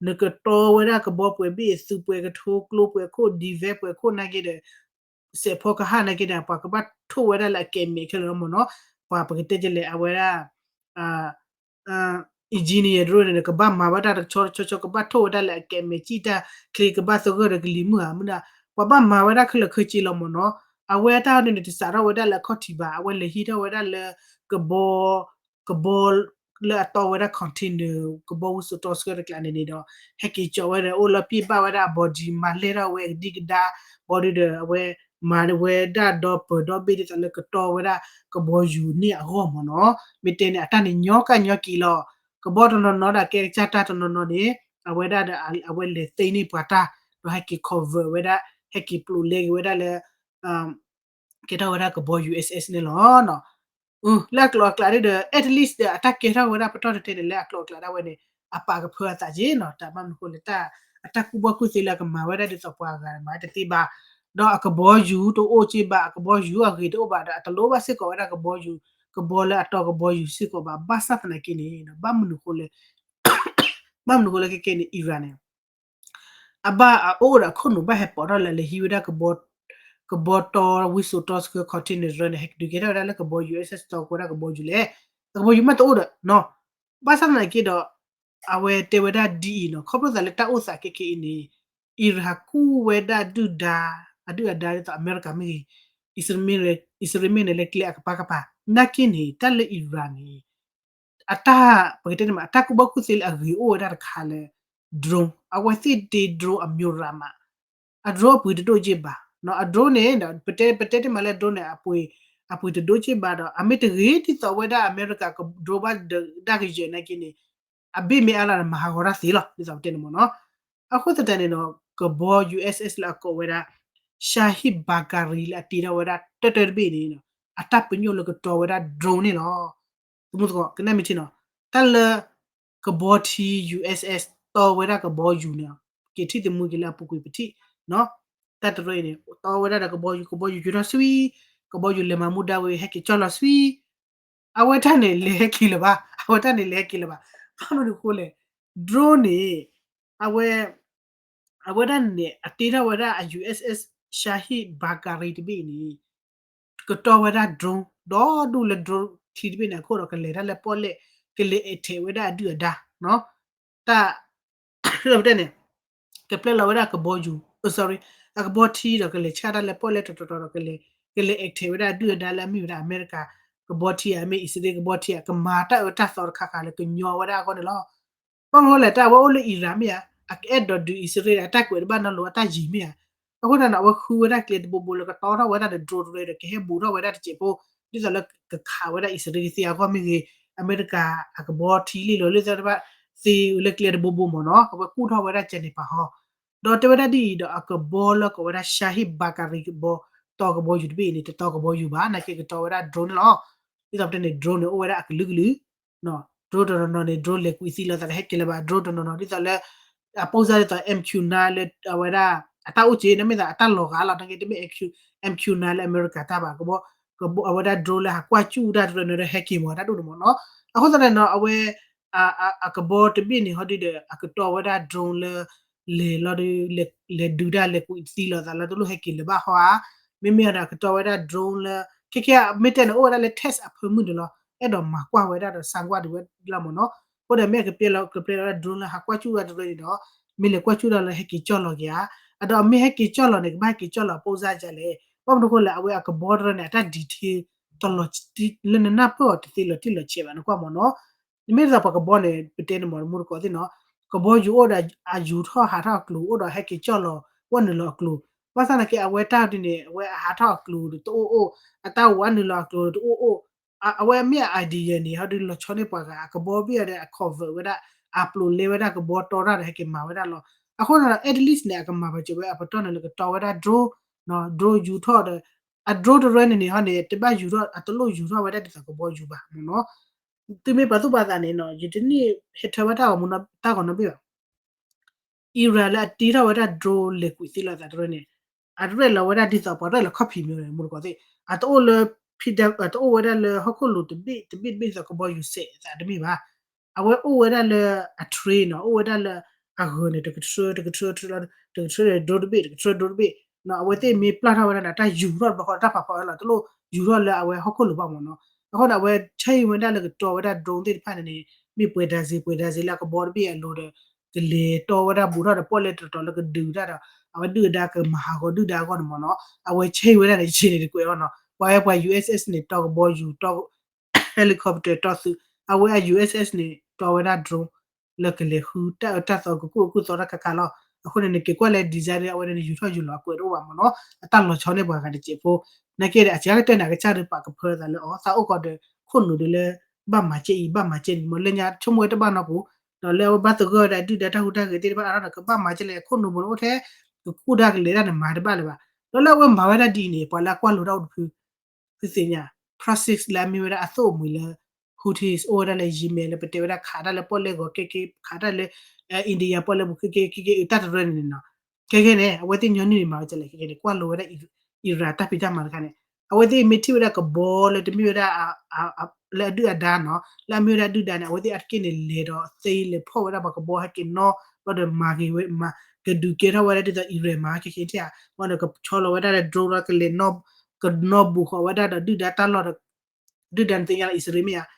နကတီဝဲဒၣ်ကဘီပှဲၤဘ့ၣ်အသုးပှဲၤကထိ ကျိပှဲၤခိၣ် ဒံၣ်ဝဲပှဲၤခိၣ်နာ်က့ဒီး စဲးဖီကဟၣ်နာ်က့ဒီး ပှၤကဘၣ်ထိၣ်ဝဲဒၣ်လၢအကဲးမဲာ်ခဲလၢာ်လီၤမ့ၢ်နီၤ, ပှၤပကတဲကလဲာ်အဝဲဒၣ် engineer တရၢန့ၣ် ကဘၣ်မၤဝဲဒၣ်တဆီတဆီဆီ ကဘၣ်ထိၣ်ဝဲဒၣ်လၢအကဲးမဲာ် ကံၣ်တၢ်ချ့ ကဘၣ်သဂၢၢ်ဒီးကလံၤမုၢ်ဧါ မုၢ်နၤ, ပှၤဘၣ်မၤဝဲဒၣ်ခဲလၢာ်ခဲဆ့လီၤမ့ၢ်နီၤ. အဝဲတၢ်ဒ်န့ၣ် တစးထီၣ်ဝဲဒၣ်လၢအခီၣ်ထံးဘၣ်, အဝဲလဲၤဟံးထီၣ်ဝဲဒၣ်လၢ ကဘီ ကဘီလၢအတီဝဲဒၣ် container ကဘီဝံစိာ်တီဆှၢတကျးန့ၣ်န့ၣ်ဒီး ဟဲက့ၤကၠီဝဲဒီး အိၣ်လၢပံၢ်ဘၣ်ဝဲဒၣ်အ body မၤလဲၢ်ထီၣ်ဝဲကဒံကဒါ body ဒီး အဝဲမၤဝဲဒၣ်ဒီပၢၤဒီဘ့ၣ်ဒ်သိးလၢကတီဝဲဒၣ်ကဘီယူၤန့ၣ်အဂီၢ်မ့ၢ်နီၤ. မ့ၢ်တဲန့ၣ် အတၢ်န့ၣ်ညီကၣ်ညီက့ၤလီၤ. ကဘီတနီၤနီၤဒီးကဲကစၢ်တၢ်တနီၤနီၤန့ၣ် အဝဲဒၣ်ဒီး အဝဲလဲၤသ့န့ၢ်ပှၤတၢ် ဒီးဟဲက့ၤ convert ဝဲဒၣ် ဟဲက့ၤပျိးလဲက့ၤဝဲဒၣ်လၢ ကဲထီၣ်ဝဲဒၣ်ကဘီ ယူၢ်အ့ၣ်အ့ၣ် န့ၣ်လီၤ. လၢအကျိၤအကျဲဒ်ဒီး at least ဒီးအတၢ်ကဲထီၣ်ဝဲဒၣ်ပတီၢ်တတဲန့ၣ် လၢအကျိၤအကျဲဒၣ်ဝဲန့ၣ် အပာ်ကဖၢအသးက့နီၤ. တၢ်ဘၣ်မနုၤဃိလဲၣ် အတၢ်ကူၣ်ဘၣ်ကူၣ်သ့လၢအကမၤဝဲဒၣ်ဒ်သိးပှၤဂၤမၤတသ့ဘၣ်, ဒီးအကဘီယူၤတအိၣ်က့ဘၣ်, အကဘီယူၤအဂ့ၤတအိၣ်ဘၣ်ဒီး အတလိၣ်ဘၣ်စ့ၢ်ကီးဝဲဒၣ်ကဘီယူၤ, ကဘီလၢအတီကဘီယူၤစ့ၢ်ကီးဘၣ်. ဘၣ်ဆၣ်သနာ်က့န့ၣ် ဘၣ်မနုၤဃိလဲၣ် ဘၣ်မနုၤဃိလၢခဲကဲန့ၣ် Iran န့ၣ် အဘၣ်အအိၣ်ဒီးအခိၣ်နူာ်ဘၣ်ဟဲပိာ်ထီၣ်လၢလဲၤဟံးဝဲဒၣ် ကဘီတီဝံစိာ်တီဆှၢ container တရၢန့ၣ် ဟဲက့ၤဒုးကဲထီၣ်ဝဲဒၣ်လၢကဘီ ယူၢ်အ့ၣ်အ့ၣ် တီကဝဲဒၣ်ကဘီယူၤလဲၣ်. အကဘီယူၤမ့ၢ်တအိၣ်ဒီးနီၤ. ဘၣ်ဆၣ်သနာ်က့ဒီး အဝဲတဲဝဲဒၣ်ဒ်အံၤနီၤ, ခီဖျိသးလၢတၢ်အိၣ်သးခဲကဲအံၤန့ၣ် Iran ဟးကူၣ်ဝဲဒၣ်ဒုၣ်ဒါ အဒုၣ်အဒါဒ်သိးအမဲရကၤမ့ၢ်ဂ့ၤ, အံၣ်စရ့လးမ့ၢ်ဂ့ၤန့ၣ် လၢကျဲအကပၤကပၤ နာ်က့န့ၣ် တၢ်လၢ Iran န့ၣ် အတၢ် ပကတဲန့ၣ်မး အတၢ်ကူၣ်ဘၣ်ကူၣ်သ့လၢအဂ့ၤအိၣ်ဝဲဒၣ်တခါလၢ drone, အဝဲသ့ၣ်တ့ drone အမျိုးရမး, အ drone အပှ့ၤတဒိၣ်က့ဘၣ်. အ drone န့ၣ် ပတဲ ပတဲတ့ၢ်မးလၢ drone န့ၣ် အပှ့ၤတဒိၣ်က့ဘၣ်ဒီး အမ့ၢ်တဂ့ၤဒ်သိးဝဲဒၣ်အမဲရကၤ drone ဘၣ်ဒၣ်ကယဲၢ်နာ်က့န့ၣ် အဘ့ၣ်မ့ၢ်အါလၢ်ဒီးမၤဟးဂီၤတၢ်သ့လီၤ ဒ်သိးပတဲန့ၣ်မ့ၢ်နီၤ. အဃိသတးန့ၣ်နီၤ ကဘီ ယူၢ်အ့ၣ်အ့ၣ် လၢအကိးဝဲဒၣ် Shahed Bakery လၢအတ့ထီၣ်ဝဲဒၣ်တၢၢ်တၢၢ်တဘ့ၣ်န့ၣ် အတၢ်ပညိၣ်လၢကတီဝဲဒၣ် drone န့ၣ်လီၤ. သမူသကိး ကနၣ်မ့ၢ်ထံနီၤ, တၢ်လၢ ကဘီထံ ယူၢ်အ့ၣ်အ့ၣ် တီဝဲဒၣ်ကဘီယူၤန့ၣ် က့ၤထံၣ်သမူက့ၤလၢအပူၤကွံာ်ပထံၣ်နီၤ. တၢ်တရၢအံၤန့ၣ် တီဝဲဒၣ်ဒီးကဘီယူၤ, ကဘီယူၤယူၤထီၣ်ဆှံ, ကဘီယူၤလဲၤမၤမူဒါဝဲ ဟဲက့ၤကၠီၣ်လီၤဆှံ အဝဲတၢ်န့ၣ်လဲၤဟဲက့ၤလၢၤဘၣ်, အဝဲတၢ်န့ၣ်လဲၤဟဲက့ၤလၢၤဘၣ်. ဘၣ်မနုၤအဃိလဲၣ်, drone န့ၣ် အဝဲ အဝဲဒၣ်န့ၣ် အတ့ထီၣ်ဝဲဒၣ်အ ယူၢ်အ့ၣ်အ့ၣ် Shahed Bakery တဘ့ၣ်န့ၣ် ကတီဝဲဒၣ် drone ဒီဒူၣ်လၢ drone ချံတဘ့ၣ်န့ၣ်အခိၣ်ဒီး ကလဲၤတၢ်လၢပီၣ်လဲၣ် ကလဲၤ attack ဝဲဒၣ်အဒုၣ်အဒါ တၢ် ပတဲန့ၣ် ကပျဲလီၤဝဲဒၣ်ကဘီယူၤ sorry အကဘီထံဒီး ကလဲၤဆှၣ်တၢ်လၢပီၣ်လဲၣ်တတီၤတီၤဒီး ကလဲၤ ကလဲၤ attack ဝဲဒၣ်အဒုၣ်အဒါလၢအမ့ၢ်ဝဲဒၣ်အမဲရကၤ ကဘီထံဧါ မ့ၢ်အံၣ်စရ့လးကဘီထံဧါ ကမၤတၢ်အၢတၢ်သီတခါခါလၢကညီဝဲဒၣ်အဂီၢ်န့ၣ်လီၤ. ဘၣ်မနုၤလဲၣ် တၢ်အဝဲအိၣ်လၢ Iran မ့ၢ်ဧါ, အကအဲၣ်ဒိးဒုးအံၣ်စရ့လး အတၢ်ကွဲးတဘၣ်နီတဘျီအတၢ်ယံၤမ့ၢ်ဧါ. အဃိသတးန့ၣ် အဝဲဃုဝဲဒၣ်ကျဲတဘိဘိလၢကတီထီၣ်ဝဲဒၣ်ဒီး drone တရၢဒီး ကဟဲဘူးထီၣ်ဝဲဒၣ်တစဲးဖိ ဒ်သိးလၢကခးဝဲဒၣ်အံၣ်စရ့လးကသ့အဂီၢ်မ့ၢ်ဂ့ၤ, အမဲရကၤအကဘီထံလံလီၤလၢသ့ၣ်တဖၣ်သ့လၢကျဲတဘိဘိမ့ၢ်နီၤ အဝဲကူၣ်ထီၣ်ဝဲဒၣ်ကဲန့ၣ်ပာ်ဟီ ဒီးတဲဝဲဒၣ်ဒ်အံၤဒီး အကဘီလၢကိးဝဲဒၣ် Shahed Bakery ကဘီ တီကဘီယူၤတဘ့ၣ်အံၤန့ၣ် တတီကဘီယူၤဘၣ် နာ်က့ကတီဝဲဒၣ် drone န့ၣ်လီၤ. ဒ်သိးပတဲန့ၣ် drone န့ၣ် အိၣ်ဝဲဒၣ်အကလုာ်ကလုာ် drone တနီၤနီၤန့ၣ် drone လဲၤကွံာ်သံလီၤသးဒီးဟဲက့ၤလၢၤဘၣ် drone တနီၤနီၤ ဒ်သိးလၢ အပိစၢ်ဒ်သိး MQ nine လၢအဝဲဒၣ် အတၢ်အိၣ်က့ၤ နမ့ၢ်သးအတၢ်လီၤဂာ်လီၤ နာ်က့တမ့ၢ် MQ nine လၢအမဲရကၤတၢ်ဘၣ် ကဘီ ကဘီ အဝဲဒၣ် drone လၢဟးကွၢ်စူၣ်တၢ်တရၢန့ၣ်ဒီးဟဲက့ၤမ့ၢ်တၢ်ဒိၣ်န့ၣ်မ့ၢ်နီၤ. အဃိသတးန့ၣ်နီၤ အဝဲ အကဘီတဘ့ၣ်န့ၣ် ဟီဒ်ဒီး အကတီဝဲဒၣ် drone လၢ လဲၤလီၤဒီး လဲၤဒုးတၢ်လဲၤကွံာ်သံလီၤသးလၢတလိၣ်ဟဲက့ၤလၢၤဘၣ်ဟီဧါ. မ့မ့ၢ်အဒီးအကတီဝဲဒၣ် drone လၢ ခဲခဲမ့ၢ်တဲန့ၣ် အိၣ်ဝဲဒၣ်လၢ test အဖၢမုၢ်န့ၣ်လီၤ. အဲၣ်ဒိးမၤကွၢ်ဝဲဒၣ်ဒီးဆါကွၢ်ဒံးဝဲလီၤမ့ၢ်နီၤ. အဃိဒီးမ့ၢ်အကပျဲလီၤ ကပျဲလီၤဝဲဒၣ် drone လၢဟးကွၢ်စူၣ်တၢ်တရၢန့ၣ်ဒီး မ့ၢ်လဲၤကွၢ်စူၣ်တၢ်လၢဟဲက့ၤကၠီၣ်လီၤက့ၤဧါ. အဒီးအမ့ၢ်ဟဲက့ၤကၠီၣ်လီၤန့ၣ် ကဘၣ်ဟဲက့ၤကၠီၣ်လီၤအပိစၢ်ဒ်လဲၣ်. ဘၣ်မနုၤအဃိလဲၣ် အဝဲအကဘီတရၢန့ၣ် အတၢ် detail တလီၤ လၢနနၢ်ပၢၢ်အီၤတသ့လီၤတံၢ်လီၤဆဲးဘၣ် နကွၢ်မ့ၢ်နီၤ. နမ့ၢ်ဒ်သိးပှၤကဘီန့ၣ် ပတဲန့ၣ်မ့ၢ်တမူတကိးသ့ၣ်နီၤ. ကဘီယူၤအိၣ်ဒီးအယူၤထီၣ်ဟးထီၣ်အကျိၤ အိၣ်ဒီးဟဲက့ၤကၠီၣ်လီၤ ဝဲနုာ်လီၤအကျိၤ. ဘၣ်ဆၣ်သနာ်က့ အဝဲတၢ်ဒ်န့ၣ် အဝဲအဟးထီၣ်အကျိၤတအိၣ်အိၣ်, အတၢ်ဝးနုာ်လီၤအကျိၤတအိၣ်အိၣ်, အဝဲမ့ၢ်အ idea န့ၣ် ဟီဒ်လီၤဆီန့ၢ်ပှၤဂၤ အကဘီဘ့ၣ်အီၤဒီးအ convert ဝဲဒၣ် အပျိးလဲဝဲဒၣ်ကဘီတီတၢ်ဒီးဟဲက့ၤမၤဝဲဒၣ်လီၤ. အဃိန့ၣ်ဒီး at least န့ၣ် အကမၤပှၤစၢၤဝဲအပတီၢ်န့ၣ်လၢကတီဝဲဒၣ် drone, drone ယူၤထီၣ်ဒီး အ drone တရၢန့ၣ်န့ၣ် ဟီန့ၣ် တဘၣ်ယူၤထီၣ် အတလိၣ်ယူၤထီၣ်ဝဲဒၣ်ဒ်သိးကဘီယူၤဘၣ်မ့ၢ်နီၤ. သုမ့ၢ်ပာ်သူၣ်ပာ်သးန့ၣ်နီၤ ယတန့ၢ်ဟဲထၢဝဲတၢ်ဂီၤမူတၢ်ဂီၤနီတဘ့ၣ်ဘၣ်. Iran လၢအတ့ထီၣ်ဝဲဒၣ် drone လဲၤကွံာ်သ့လီၤသးတရၢန့ၣ် အရဲၣ်လီၤဝဲဒၣ်ဒ်သိးပှၤရဲၣ်လီၤခီၣ်ဖံးမ့ၢ်ဝဲ မူတကိးသ့ၣ် အတအိၣ်လၢ ဖံဒ အတအိၣ်ဝဲဒၣ်လၢဟီၣ်ခိၣ်လိၤတဘ့ၣ်တဘ့ၣ်တဘ့ၣ်သိးကဘီယူၤစဲးအသးတမ့ၢ်ဘၣ်. အဝဲအိၣ်ဝဲဒၣ်လၢအ train နီၤ အိၣ်ဝဲဒၣ်လၢအဂၢၤန့ၣ် တကထြၢ တကထြၢ တကထြၢ drone တဘ့ၣ် တကထြၢ drone တဘ့ၣ်နီၤ အဝဲသ့ၣ်မ့ၢ်ပျၢ်ထီၣ်ဝဲဒၣ်န့ၣ် တၢ်ယူၤထီၣ်တဘျီဃီတၢ်ဖးဖီလီၤ တလိၣ်ယူၤထီၣ်လၢအဝဲဟီၣ်ခိၣ်လိၤဘၣ်မ့ၢ်နီၤ. အဃိန့ၣ် အဝဲဆဲဝဲဒၣ်လၢကတီၤဝဲဒၣ် drone သ့ၣ်တဖၣ်န့ၣ်န့ၣ် မ့ၢ်ပှဲၤဒၤစ့ ပှဲၤဒၤစ့လၢအကဘီတဘ့ၣ်အလိၤဒီး ကလဲၤတီဝဲဒၣ်ဘူးထီၣ်ဒီးပီၣ်လဲၣ်တတီၤလၢကဒုးတၢ်ဒီး အဝဲဒုၣ်အဒါကမၤဟးဂီၤဒုၣ်ဒါအဂီၢ်န့ၣ်မ့ၢ်နီၤ. အဝဲဆဲဝဲဒၣ်န့ၣ် ယဆ့န့ၣ်တကွဲးအီၤနီၤ ပှၤဝဲပှၤ ယူးအ့းအ့း န့ၣ် တီကဘီယူၤ တီ helicopter တီသုး အဝဲအ ယူးအ့းအ့း န့ၣ် တီဝဲဒၣ် drone လၢကလဲၤဃုတၢ်အၢတၢ်သီကကူၣ်အကူၣ်သီတၢ်ခါခါလီၤ. အဃိန့ၣ် နက့ၤကွၢ်လၢ design အဝဲန့ၣ် ယူၤထီၣ်ယူၤလီၤအကွဲးတအိၣ်ဘၣ်မ့ၢ်နီၤ အတၢ်လီၤဆီန့ၣ်ပှၤဂၤတစဲးဖိ နာ်က့ဒီး အစှၤကတၢၢ်န့ၣ် အကစၢ်ဒုးပာ်ကဖၢသးလၢအီၤ သးအိၣ်ကီးဒီး ခိၣ်နူာ်ဒီးလၢ ဘၣ်မၤကဲအံၤ ဘၣ်မၤကဲန့ၣ် မ့ၢ်လၢညါဆိကမိၣ်ဝဲတဘၣ်နီတပူၤ ဒီးလၢအဝဲဘၣ်သဂၢၢ်ဝဲဒၣ်ဒုၣ်ဒါတၢ်ဟူးတၢ်ဂဲၤသ့ၣ်တဖၣ်အါထီၣ်ဒီး ကဘၣ်မၤကဲလဲၣ် ခိၣ်နူာ်ဘိန့ၣ်အိၣ်ထဲ ကကူၣ်တၢ်ကလဲၤတၢ်န့ၣ် မၤတဘၣ်လၢၤဘၣ်. ဒီးလၢအဝဲမၤဝဲဒၣ်ဒ်အံၤန့ၣ် ပှၤလၢအကွၢ်လိတၢ်အိၣ်တဖု သုသ့ၣ်ညါ proxies လၢအမ့ၢ်ဝဲဒၣ်အသိၣ်အမှံၤလၢ Houthis အိၣ်ဝဲဒၣ်လၢ Yemen လၢပတဲဝဲဒၣ်ခးတၢ်လၢပီၣ်လဲၣ်ဂီၤကဲကဲ ခးတၢ်လၢ India ပီၣ်လဲၣ်ပူၤကဲကဲကဲကဲ တၢ်တရၢန့ၣ်နီၤ. ခဲခဲန့ၣ် အဝဲသ့ၣ်ညီနုၢ်န့ၣ်မၤဝဲဒ်လဲၣ် ခဲခဲန့ၣ် ကွၢ်လိဝဲဒၣ် Iran တၢ်ဖံးတၢ်မၤတခါန့ၣ် အဝဲသ့ၣ်မ့ၢ်ထံၣ်ဝဲဒၣ်ကဘီလၢတမ့ၢ်ဝဲဒၣ် လၢအဒုၣ်အဒါနီၤ လၢအမ့ၢ်ဝဲဒၣ်ဒုၣ်ဒါန့ၣ် အဝဲသ့ၣ်အါတက့ၢ်န့ၣ် လဲၤဒီးသ့လဲၤဖီၣ်ဝဲဒၣ်ပှၤကဘီဟဲက့ၤနီၣ် ဘျီဒီးမၤဂ့ၤဝဲ မၤကဒုးကဲထီၣ်ဝဲဒၣ်ဒ်သိး Iran မၤခဲခဲထဲဧါ ဘျီဒီးကဆီလီၤဝဲဒၣ်လၢ drone လီၤ ကလဲၤ ကနီၣ်ဘူးဃီၤဝဲဒၣ်ဒီးဒုၣ်ဒါတၢ်လီၢ်ဒီး ဒုၣ်ဒါန့ၣ်သ့ၣ်ညါလၢအံၣ်စရ့လးမ့ၢ်ဧါ.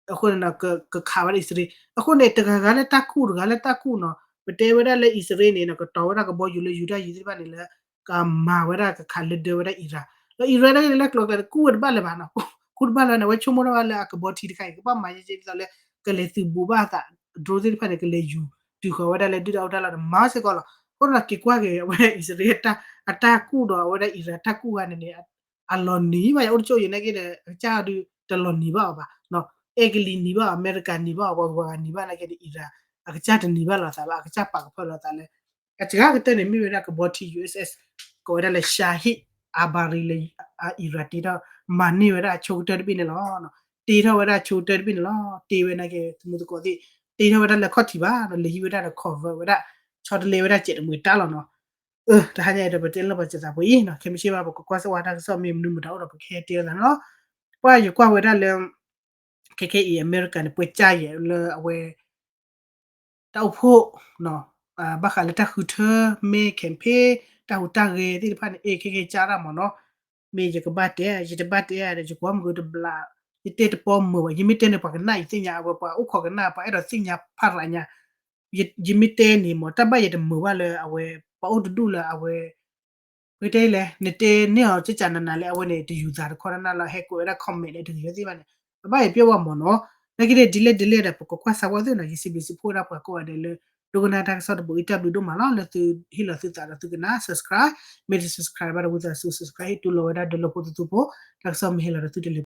အဃိန့ၣ် ကခးဝဲဒၣ်အံၣ်စရ့လး အဃိန့ၣ် တဂၤဂၤလၢတၢ်ကူၣ် တဂၤလၢတၢ်ကူၣ်နီၤ ပတဲဝဲဒၣ်လၢအံၣ်စရ့လးန့ၣ် ကတီၤဝဲဒၣ်ကဘီယူၤလၢယူၤတၢ်ယံၤသ့ၣ်တဖၣ်န့ၣ်လၢ ကမၤဝဲဒၣ်ကခးလၢဒၢဝဲဒၣ်အံရၣ် ဒီးအံရၣ်န့ၣ်လၢကျိၤကျဲန့ၣ် ကူၣ်ဝဲတဘၣ်လၢၤဘၣ်နီၤ ကူၣ်တဘၣ်လၢၤန့ၣ် အဝဲဆိကမိၣ်ထီၣ်ဘၣ်လၢအကဘီထံတခါအံၤ ကဘၣ်မၤယဲယဲဒ်သိးလၢ ကလဲၤသုးဘူးဘၣ်အသး drone သ့ၣ်တဖၣ်န့ၣ် ကလဲၤယူၤတုၤဃီၤဝဲဒၣ်လၢဒုၣ်ဒါအအိၣ်တၢ်လီၢ်ဒီး မၤစ့ၢ်ကီးလီၤ. အဃိန့ၣ် က့ၤကွၢ်က့ၤ အဝဲဒၣ်အံၣ်စရ့လး အတၢ်ကူၣ်ဒီးအဝဲဒၣ်အံရၣ်တၢ်ကူၣ်ဂၤန့ၣ်န့ၣ် အလီၤနံၤဘၣ် ယအိၣ်တကၠိၢ်ယဲနာ်က့ဒီး အကစၢ်ဒုးတလီၤနံၤဘၣ်အီၤဘၣ် အဲကလံးနံၤဘၣ်အီၤ အမဲရကၤနံၤဘၣ်အီၤ ပှၤဂုၤပှၤဂၤနံၤဘၣ်နာ်က့ဒီး အံရၣ် အကစၢ်တနံၤဘၣ်လိာ်သးဘၣ် အကစၢ်ပာ်ကဖၢလီၤသးလၢ အစှၤကတၢၢ်န့ၣ် မ့ၢ်ဝဲဒၣ်ကဘီထံ ယူးအ့းအ့း ကိးဝဲဒၣ်လၢ Shahid Abadi လၢအံရၣ်တ့ထီၣ် မၤန့ၢ်ဝဲဒၣ်အဆိကတၢၢ်တဘ့ၣ်န့ၣ်လီၤ. တ့ထီၣ်ဝဲဒၣ်အဆိကတၢၢ်တဘ့ၣ်န့ၣ်လီၤ. တ့ဝဲနာ်က့ သမူသကိးသ့ၣ် တ့ထီၣ်ဝဲဒၣ်လၢခီၣ်ထံးဘၣ်ဒီး လဲၤဟံးဝဲဒၣ်ဒီး convert ဝဲဒၣ် ဆီတလဲဝဲဒၣ်စဲးတမှဲၤတၢ်လီၤနီၤ. အၢ တဟါညါအံၤဒီး ပတဲလၢပှၤစၢၤသးပှဲၤအံၤနီၤ ခဲမုၢ်ဆ့ၣ်ဘၣ် ပကကွၢ်စၢၤဝဲတၢ်ကစီၣ်မ့ၢ်မနုၤမတၤအိၣ်ဒီး ပကဟဲတဲလိာ်သးန့ၣ်လီၤ. ပှၤယကွၢ်ဝဲဒၣ်လၢ ခဲခဲအံၤ အမဲရကၤန့ၣ် ပှဲၤကၢ်ယဲၢ်လၢအဝဲ တၢ်အိၣ်ဖှိၣ် ဘၣ်ဃးလၢတၢ်ဃုထၢ မဲ campaign တၢ်ဟူးတၢ်ဂဲၤသ့ၣ်တဖၣ်န့ၣ် အဲခဲခဲကၢ်တၢ်မ့ၢ်နီၤ. မ့ၢ်ယကဘၣ်တဲ ယတဘၣ်တဲဒီး ယကွၢ်မုၢ်ကတဘျး ယတဲတပီမုာ်ဘၣ် ယမ့ၢ်တဲန့ၣ် ပှၤကနၣ်ယသ့ၣ်ညါ အဝဲပှၤအိၣ်ခိးကနၣ် ပှၤအဲၣ်ဒိးသ့ၣ်ညါဖးရၤညါ ယမ့ၢ်တဲန့ၣ်မ့ၢ် တၢ်ဘၣ်ယတမုာ်ဘၣ်လၢအဝဲ ပှၤအိၣ်တဒူၣ်လၢအဝဲ ပကတဲလဲၣ် နတဲန့ၢ်အီၤကကနၤနၤလၢအဝဲန့ၣ် တယူၤသးတခီနနၢ်လီၤ ဟဲကွဲးဝဲဒၣ် comment လၢတဂ့ၤဝဲသ့ၣ်ဘၣ်န့ၣ် အဘၣ်ယပျဲၢ်ဝဲမ့ၢ်နီၤ. နာ်က့ဒီး ဒ်လဲၣ်ဒ်လဲၣ်ဒီး ပကကွၢ်စၢၤဝဲသ့ၣ်နီၤ ယစံးဘျုးစံးဖှိၣ်ဝဲဒၣ်ပှၤကိးဂၤဒဲးလၢ ဒိကနၣ်တၢ်ကစီၣ်တဘိအံၤ တၢ်ဘျုးဒိၣ်မးလီၤ လၢသုဟ့ၣ်လီၤသုသးဒီးသုကနၣ် subscribe မ့ၢ်တ subscribe ဘၣ်ဒီးဝံသးစူၤ subscribe ဟ့ၣ်တူၢ်လိာ်ဝဲဒၣ်ဒီးလၢဖိသသူဖိ တၢ်ကစီၣ်မ့ၢ်ဟ့ၣ်လီၤဒီးသုတလဲၤ